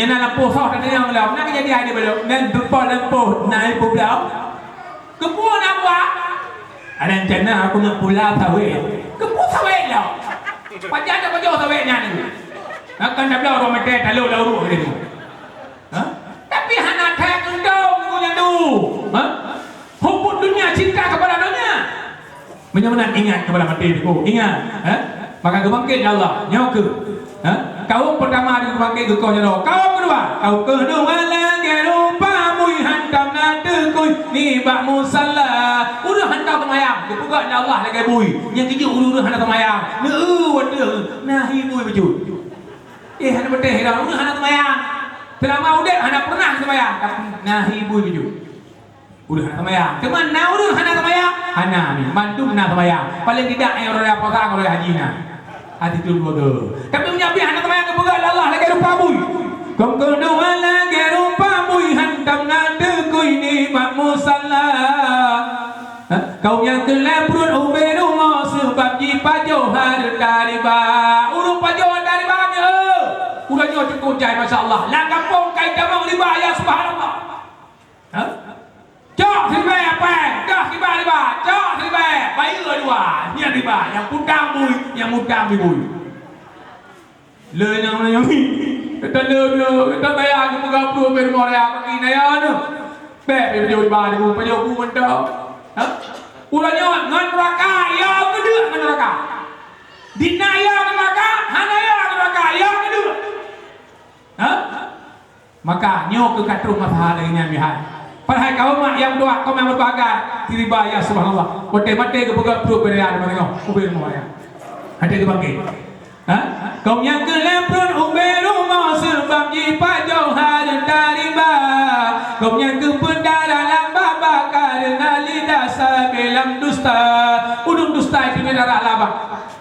Meunyoe na lampôh soh tanyong lom, na keujadian di balok, na teupon lampôh na ié peubloe. Keupeue na buah? Ada rencana aku nak pula sawét. Keupeue sawét lom? Pajan dak pajoh sawét nyan? Akan tabloe rot meuté talok lam uruek tadi tu. Ha? Tapi hana that untông ngon nyan tu. Ha? Hubud dunia, cinta kepada dunia. Meunyoe meunan ingat kepada maté tu, ingat, ha? Maka geubangkét lé Allah. Nyoe keuh, ha? Kaum pertama di geubangkét geukoh jaroe. Kaum keudua, kaum keudua lagèe rupa bui hantom na teukui nibak musala. Ureueng hantom seumayang, geupeugah lé Allah lagèe bui. Nyang keujeuet ureueng hana seumayang. Neu watèe na hi bui beujeuet. Eh, hana beuteh hireuen, ureueng hana seumayang. Seulama udép hana pernah seumayang, tapi na hi bui beujeuet. Ureueng hana seumayang. Teuma na ureueng hana seumayang? Hana, amin. Mandum na seumayang. Paling tidak, eh, uroe raya puasa ngon uroe raya haji na. Hati tu dua tu. Tapi meunyoe pih hana seumayang, geupeugah lé Allah lagèe rupa bui. Kaum keudua lagèe rupa bui hantom na teukui nibak musala. Ha? Kaum nyang keulhèe pruet ubé rumoh seubab jipajoh hareuta riba. Ureueng pajoh hareuta riba nyoe. Ureueng nyoe cukôp jai, masya Allah. Lam gampông ka jitamong riba, ya subhanallah. Ha? Cok siribèe, apa? Dah riba, riba. Cok siribèe. Bayeue dua. Nyan riba. Nyang putang bui, nyang mutang bui. Lé nyang, nyang, gata lé nyoe, gata kaya geupeugah ploh bèk rumoh raya bagi naya nyoe. Bèk, bèk pajoh riba, pajoh bu mantong. Ha? Uroe nyoe ngon neuraka, ya keudeuek ngon neuraka. Dina ya ngon neuraka, hana ya ngon neuraka, ya keudeuek. Ha? Maka nyoe keuh ka troh masalah lagèe nyan meuhai. Padahai kaum mak nyang dua, kaum nyang meubahagia, siribèe, ya subhanallah. Watèe maté geupeugah ploh bèk raya, ubé rumoh raya. Watèe geubangkét. Ha? Kaum nyang keulhèe pruet ubé rumoh seubab jipajoh hareuta riba. Kaum nyang keupeuet darah lam babah kareuna lidah sabé lam dusta. Ureueng dusta itu darah lam babah.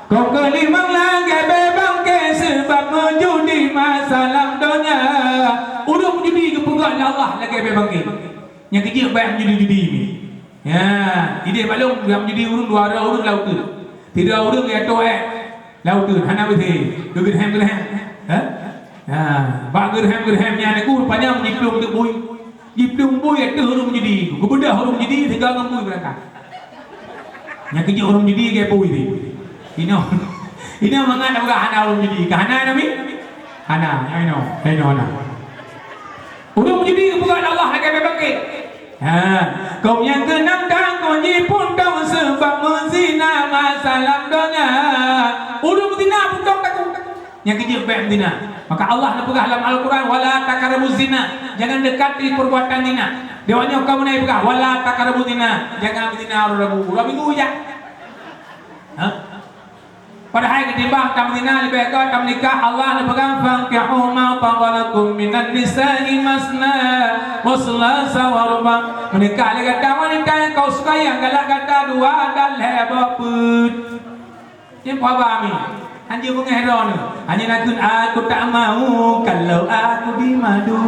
Kaum keulimong lagèe bèe bangke seubab meujudi masa lam donya. Ureueng meujudi geupeugah lé Allah lagèe bèe bangke. Nyang keujeuet bèk meujudi-judi mi. Ya, idéh bak lôn nyang meujudi ureueng dua droe ureueng lam uteuen. Sidroe ureueng nyang toh èk lam uteuen, hana beutôi. Geugeurhem-geurhem. Ha? Ha, bak geurhem-geurhem nyan aku rupanya jiplueng teuk bui. Jiplueng bui ateueh ureueng meujudi. Geubeudôh ureueng meujudi sigoe ngon bui beurangkat. Nyang keujeuet ureueng meujudi lagèe bui tadi. Inoe, inoe mangat na peugah hana ureueng meujudi. Ka hana, Nabi? Hana, nyang inoe, nyang inoe hana. Ureueng meujudi geupeugah lé Allah lagèe bèe bangke. Ha, kaum nyang keunam takot jipuntông seubab meuzina masa lam donya. Ureueng meuzina puntông takot. Nyang keujeuet bèk meuzina. Maka Allah neupeugah lam Al-Quran, "Wala taqrabuz zina." Jangan dekati perbuatan zina. Di awak nyoe kaum na jipeugah, "Wala taqrabuz zina." Jangan meuzina uroe Rabu. Uroe Minggu jak. Ha? Padahai ketimbang tameuzina leubeh gèt tameunikah, Allah neupeugah, "Fankihu ma taba lakum minan nisa'i masna wa sulasa wa ruba." Meunikah lé gata wanita nyang kau sukai nyang galak gata dua dan lhèe boh peuet. Nyan peue haba mi? Hanjeuet beungèh droeneuh. Hanya nakheun, "Aku tak mau kalau aku dimadu.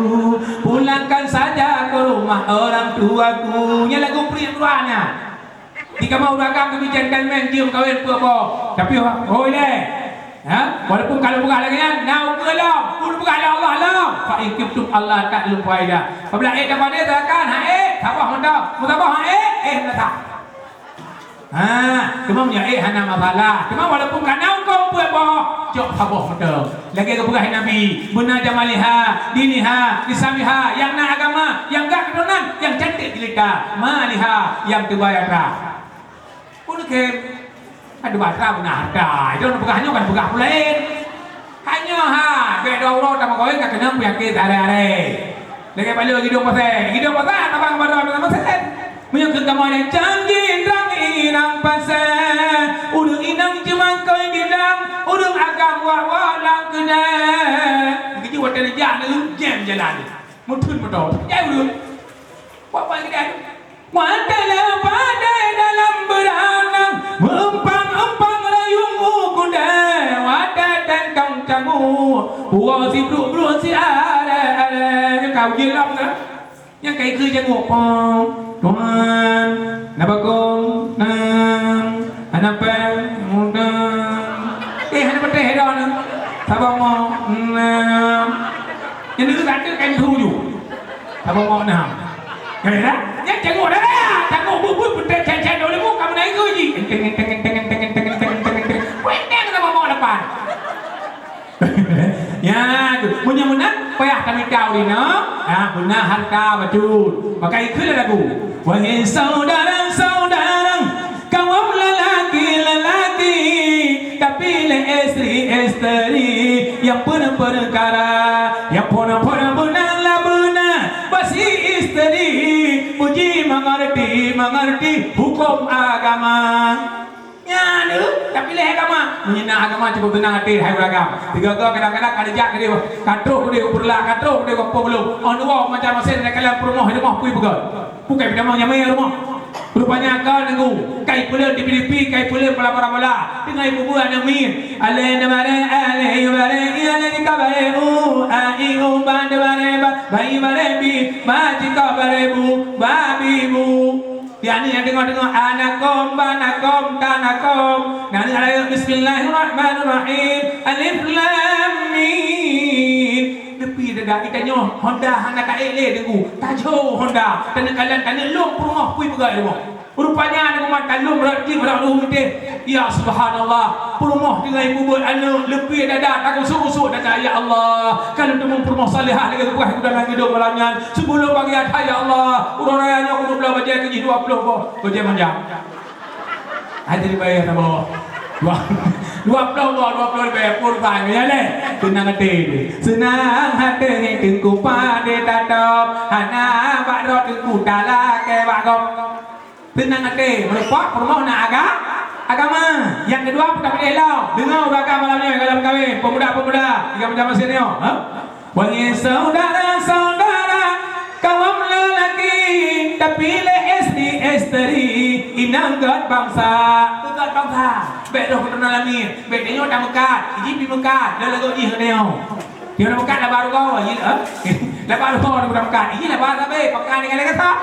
Pulangkan saja ke rumah orang tuaku." Nyan lagu Prince Dua nyan. Di kamoe ureueng agam keubiet gentleman jeuem kawén peuet boh. Tapi, hôi lé. Ha? Walaupun ka lôn peugah lagèe nyan, na ukeue lom. Peue lôn peugah lé Allah lom. Fa in khiftum alla ta'dilu fawahida. Apabila eh tapadé silakan, ha eh. Saboh mantong, meusaboh, eh, eh, meunasah. Ha, teuma meunyoe eh hana masalah. Teuma walaupun ka na hukôm peuet boh, cok saboh mantong. Lagèe geupeugah Nabi, "Beuna jamaliha, diniha, nisamiha," nyang na agama, nyang gak keuturonan, nyang cantik jelita, maliha, nyang teubai atra. Peue neukheun? Aduh, batra beuna harta. Itu peugah nyoe kan peugah peue laén. Hanyoe ha, bèk dua uroe tameukawen ka keunong peunyakét aré-aré. Lagèe balo gidong pasai. Gidong pasai tabang balo tabang pasai. Meunyoe keu kamoe nyang canggih rang inong pasai. Ureueng inong ceumangkôi gidong, ureueng agam wak-wak lam keudai. Geujak watèe neujak neuleueng jam jalan. Meutheun moto. Jai ureueng. Buat-buat keudai tu. Watèe lé padé dalam beurang, meueumpang-eumpang rayueng u keudè, watèe teuntông canggu, puwoe sibruek-bruek siaré-aré, nyang ka ujeuen lom na. Nyang ka ikeu canggu, pong, tuan, na bakong, nang, hana pèng, mudang. Eh, hana patéh droeneuh. Saboh mo, nang. Nyang deuh satu kan tuju. Saboh mo, nang. Kira? Nyan cangok dah, dah. Cangok buet-buet, peutet cen-cen dua ribu, kamu naik ke ji? Enteng, enteng, enteng, enteng. Wendeng sama mau lepas. Ya, tu. Meunyoe meunan, payah tamita ureueng inong. Ha, beuna harta bacut. Maka ikheun lagu. Wahai saudara-saudara, kawom lelaki-lelaki, tapi lé istri-istri nyang peue-peue kara, nyang phon-phon beuna lah beuna, bak si istri, uji mengerti-mengerti hukum agama. Nyan, eh, tapi lé agama. Meunyoe na agama cukup teunang até, hai ureueng agam. Tiga-tiga kadang-kadang ka dijak keudeh, ka troh keudeh u Peureulak, ka troh keudeh u Kampung Lom. Oh, dua macam mesin, nak kalon peurumoh, rumoh pui peugah. Bukai peutamong nyamai rumoh. Rupanya ka nunggu, kai puleuen di P D P, kai puleuen bola-bola. Teungoh ibu-bu aneuk miet. Alai na baré, alai baré, alai ka baré u, a i u, ba de baré ba, ba i baré bi, ba ji ka baré bu, ba bi bu. Di aneuk nyang teungoh-teungoh, anakom, banakom, tanakom. Na aneuk rayeuk, bismillahirrahmanirrahim. Alif lam mim. Leupie dada, geutanyoe Honda hana ka ék lé teungku. Tajok Honda, taneuk kalon, taneuk lom peurumoh pui peugah rumoh. Rupanya aneuk kuman talom rot jih rot ruh meutéh. Ya subhanallah, peurumoh tinggai mubuet aneuk leupie dada, takusuk-kusuk dada. Ya Allah, ka lôn teumé peurumoh salihah lagèe geupeugah geutanyoe ngon idong malam nyan. Sibuleuen bagian, hai ya Allah, uroe raya nyoe keuneuk bloe bajèe keu jih dua ploh boh bajèe manja. Hai jadi bayar saboh. Dua, dua ploh boh, dua ploh ribèe pun banyak lé. Seunang até. Seunang até ngon teungku padé tatap. Hana bak droe teungku talakèe bak gob. Seunang até, meurumpok peurumoh na aga-, agama. Nyang keudua, peutamah lom. Deungoe ureueng agam malam nyoe, dalam kawin, pemuda-pemuda, tiga macam senior, ha? Wahai saudara-saudara, kawom lelaki, tapi lé istri-istri, inong göt bansa. Göt bansa, bèk roh keuturonan lamiet, bèk tanyoe tameukat, iji pih meukat, lôn lagoe jih ngon tanyoe. Tanyoe meukat laba rugoe, iji, eh? Laba rugoe, laba meukat, iji laba sabé, pakai dengan lagèe sah.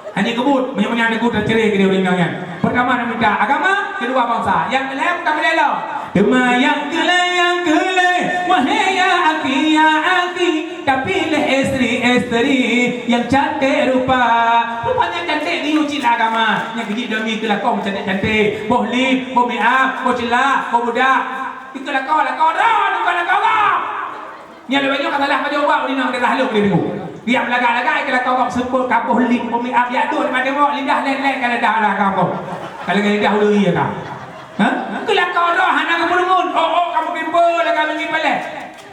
Hana keubut, meunyoe meunan teungku tacre keu ureueng inong nyan. Peurtama na mita agama, keudua bansa. Nyang keulhèe bukan meulèe lom. Teuma nyang keulhèe, nyang keulhèe, wahai ya akhi, ya akhi, tapi lé istri-istri nyang cantik rupa. Rupa nyang cantik geuyue cit agama. Nyang keujih demi keu lakoe cantik-cantik. Boh lip, boh make up, boh ceulah, boh budak. Ikeu lakoe, lakoe droe, bukan lakoe Allah. Nyan lagèe nyoe ka salah pajoh ubak ureueng inong daerah lôn di Minggu. Riam lagak-lagak, ikeu lakoe gob seupôt, ka boh lip, boh make up, jak duek di mata tembok, lidah lét-lét ka lidah ureueng agam gob. Ka lagèe lidah ureueng ie ka. Ha? Keu lakoe droe hana geupeureumeun, oh, oh, kamoe pimpol, lagèe meungi palèh.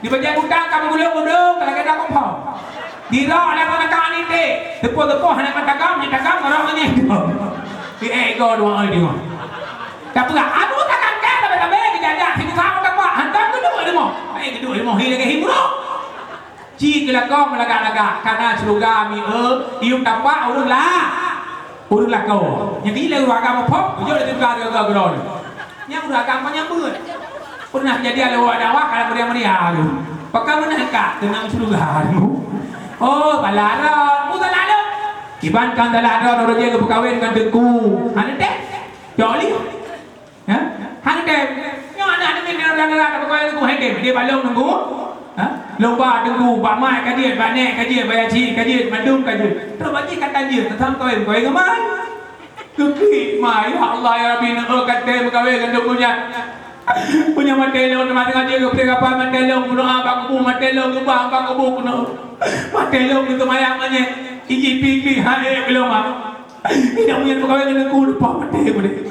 Di bajèe butang kamoe gulong-gulong, ka lagèe dak kuphom. Di rok lakoe nakak nite, teupôt-teupôt hana mantagam, nyan tagam, rok nyan. Di ego dua ai di rumah. Tapi lah, aduh, takkan kah, tapi-tapi, dijajak, si buka, apa tak, hantam, gedung, gedung. Eh, gedung, gedung, hi lagèe hi buruk. Ci keu lakoe meulagak-lagak, kana syeuruga mi, eh, ium tapak ureueng la-, ureueng lakoe. Nyang keu lé ureueng agam muphom, beujeuet lé teuka keu droe. Nyang ureueng agam menyambut. Pernah jadi lé awak dakwah, kalau meriah-meriah tu. Pakon meunan ka, teunang syeuruga tu. Oh, salah droe, mu salah droe. Iban kan salah droe, ureueng jih geupeukawen ngon teungku. Hana teh? Cok lé. Ha? Hana teh. Nyoe aneuk nyoe nyoe dara-dara ka peukawen teungku, hana teh. Dia balong teungku. Ha? Lôn ba teungku, bak mak ka jeuet, bak nèk ka jeuet, bak yacik ka jeuet, mandum ka jeuet. Trok bak jih ka tan jeuet, teutap kawén, kawén ngon mai. Geuklik mak, "Ya Allah, ya Rabbi, neueu ka tém meukawen ngon teungku nyan. Meunyoe maté lôn, teuma teungoh jeuet geupeuleue kafan, maté lôn, keunoe bak kubu, maté lôn, geubah bak kubu keunoe. Maté lôn, geuseumayang manyét, iji pih klik, han ék lôn mak." Inong nyan meukawen ngon teungku, leupah maté ulèe.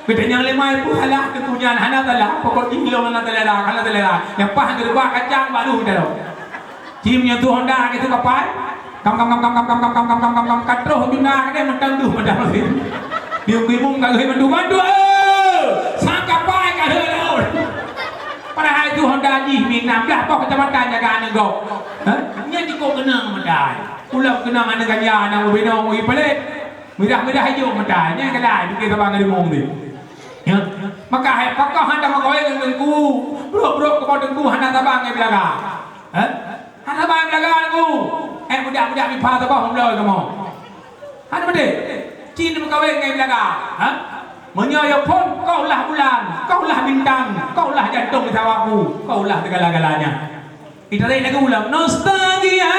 Geutanyong lé mai, "Peue salah teungku nyan?" "Hana salah, pokok jih lôn hana selera, hana selera. Nyang paih geurubah kacang baru teuh." Cim nyan tu honda ke tu kapai. Kam, kam, kam, ka troh juna ke deh mantong duh mantong mesin. Biung bimung ka geuh mandum, "Mandum, eh! Sang kapai ka lheueh laôt." Padahai tu honda jih mi enam blah boh kacamata jaga aneuk gob. Hah? Nyan jikok keunong meudai. Ulôn keunong aneuk ganja, aneuk mubinoe, mui palét. Mirah-mirah ijo mata, nyan keuh lai pike saban ngon limong teuh. Ya. Maka hai pakoh hana meukawen ngon teungku, brok-brok keumoe teungku hana saban ngon beulaga. Ha? Hana saban ngon beulaga teungku. Eh, budak-budak mipha saboh meubloe kamoe. Hana beutôi. Cit meukawen ngon beulaga. Ha? Meunyoe yo phon, kau lah bulan, kau lah bintang, kau lah jantong di sawakku, kau lah segala-galanya. Itarek lagu ulang. Nostalgia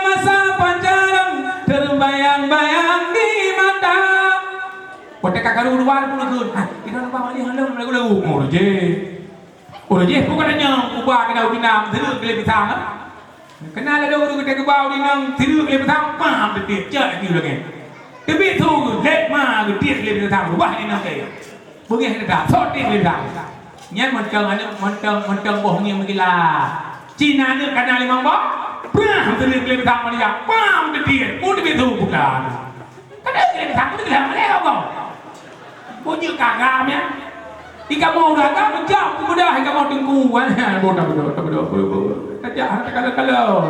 masa pacaran terbayang-bayang di mata. Watèe ka karu luwa pun lagu. Ah, kita lupa balik halam lagu-lagu. Oh, je. Oh, je bukan hanya ubah kena ubina, terus kele pisang. Kena lalu guru kita ke bawah di nang, terus kele pisang, pam, betik, cak lagi ulang. Tapi tu, let ma, betik kele pisang, ubah di nang kaya. Beungéh geutanyoe, sot deh geutanyoe. Nyan mantong aneuk, mantong, mantong boh ngieng meugila. Cina aneuk kana limong boh, prah, teuneuk lé beutanyoe manusia, pam, teudiet, pun teubiet su bukan. Kadang lé beutanyoe teubiet malèe, Allah. Bunyuk kagam, ya. Ika mau dagang, meujak peumuda, ika mau teungku, kan? Boh tak beudôh, tak beudôh, boh, boh, boh. Tajak, tak kalau-kalau.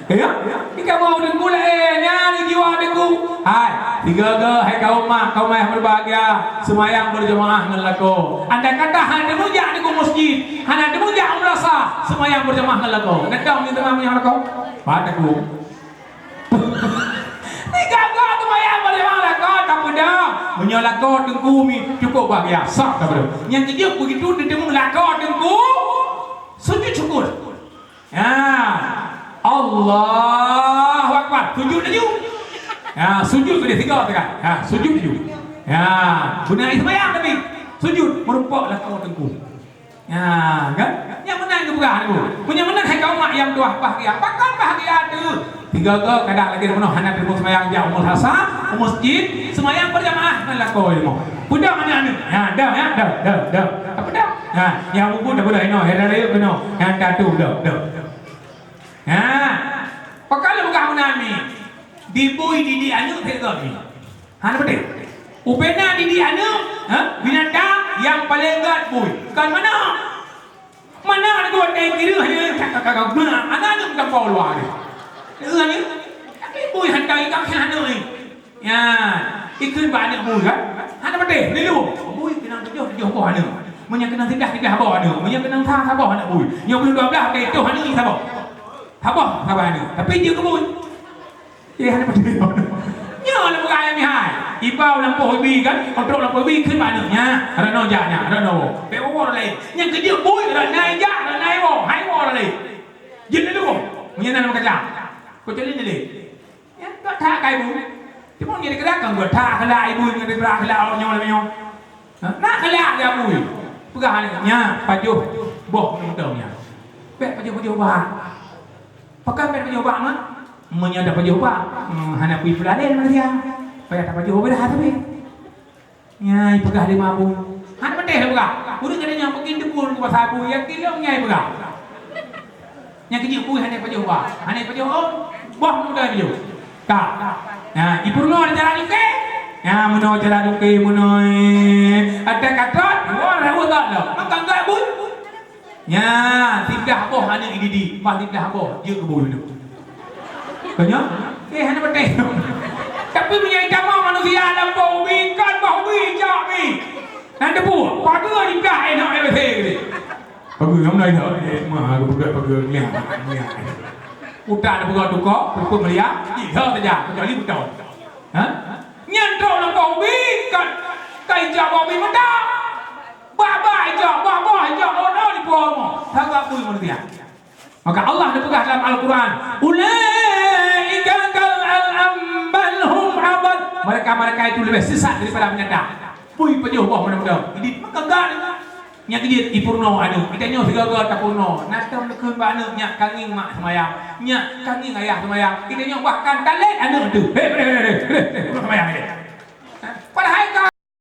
Ya? Di kamoe teungku laén, nyan jiwa teungku. Hai, tiga-tiga hai kaum mak, kaum ayah berbahagia, seumayang berjamaah ngon lakoe. Andai kata hana teumujak teungku meuseujid, hana teumujak u meudrasah, seumayang berjamaah ngon lakoe. Neutong ni teuma meunyoe lakoe? Pat teungku. Tiga-tiga seumayang berjamaah lakoe, tak peudong. Meunyoe lakoe teungku mi cukup bahagia, sok tak peudong. Nyang keujeuet begitu teutemu lakoe teungku, sujud syukur. Ya. Allahu Akbar. Sujud laju. Ya, sujud sudah tiga tekan. Ya, sujud laju. Ya, beuna seumayang tapi sujud meureumpok lakoe teungku. Ya, kan? Nyang meunan geupeugah tu. Meunyoe meunan hai kaum mak nyang tuah bahagia. Pakon bahagia tu? Tiga-tiga kadang lagi meunoe hana teupeu seumayang jak u meudrasah, u meuseujid, seumayang berjamaah ngon lakoe ilmu. Peudong aneuk-aneuk. Ya, dong ya, dong, dong, dong. Apa dong? Ha, nyang bubu dah budak inoe, hera rayeuk keunoe. Nyang tatu dong, dong. Ha. Pakon lôn peugah meunan mi. Dibui didik aneuk teuka mi. Hana beutôi. Ubena didik aneuk, ha? Binatang nyang paleng gèt bui. Kon manok. Manok nyoe watèe kireuh nyoe, kak, kak, kak, kak, aneuk gampông luwa nyoe. Kireuh nyoe. Tapi bui hantom itam kheun aneuk nyoe. Ya, ikheun bak aneuk bui kan? Hana beutôi, lilô. Bui keunong tujoh, tujoh boh aneuk. Meunyoe keunong siblaih, siblaih boh aneuk. Meunyoe keunong sa, sa boh aneuk bui. Nyoe buleuen dua blah, watèe tujoh aneuk saboh. Saboh, saboh aneuk. Tapi jeuet keu bui. Eh, hana beutôi. Nyoe lôn peugah ayat mihai. Iba u lampôh ibi kan? Trok lampôh ibi kheun bak aneuk. Nyan, droeneuh jak nyan, droeneuh woe. Bèk woe laén. Nyang keujeuet bui, droeneuh jak, droeneuh woe. Hai woe laén. Jeuet lé woe. Meunyoe na lam kaca. Keucuali nilai. Ya, tak that kai bui. Cuma nyan dikeurah kan buet that keulak ibu nyan dikeurah keulak awak nyoe lagèe nyoe. Ha? Nak keulak dia bui. Peugah aneuk nyan pajoh boh mantong nyan. Bèk pajoh-pajoh bak. Pakon bèk pajoh bak, Mak? Meunyoe tapajoh bak, hmm, hana pui peulalèe manusia. Payah tapajoh beulah tapi. Nyan ipeugah lé mak bui. Hana peudeh ipeugah. Ureueng gata nyang mungken teupeue keu pasai bui, nyang kilong nyan ipeugah. Nyang keujeuet bui hana ipajoh bak. Hana ipajoh, oh, boh muda ipajoh. Ka. Nyan, ipeureunoe cara lukée. Nyan, meunoe cara lukée, meunoe. Ada katot, wah, rawa that lom. Maka enggak bui. Nyan, siblaih boh aneuk ididik, bah siblaih boh, jeuet keu bui nyoe. Ka nyoe? Eh, hana beutôi. Tapi meunyoe itamong manusia lam boh ubi, kon boh ubi, jak mi. Hana teupeue, pageue jidah, eh, nok, eh, beutôi. Pageue, nyang na, eh, mah, aku peugah pageue, nyan, nyan. Utak na peugah tukok, peureupeuet meuliah, jih, ha, saja, kecuali beutôi. Ha? Nyan trok lam boh ubi, kon, kon ijak boh ubi mantong. Bah-bah ijak, bah-bah ijak, oh, no, di puang rumoh. Sagak bui manusia. Maka Allah geupeugah dalam Al-Quran, "Ulaika kal an'am bal hum adall." Mereka-mereka itu lebih sesat daripada binatang. Pui pajoh boh muda-muda. Jadi, maka gak ni. Nyak jeuet ipeurunoe aneuk. Geutanyoe sigoe-goe tapeurunoe. Na tom neukheun bak aneuk, nyak ka ngieng mak seumayang. Nyak ka ngieng ayah seumayang. Geutanyoe bahkan talét aneuk teuh. Hei, hei, hei, hei, hei, hei, seumayang lé. Padahai ka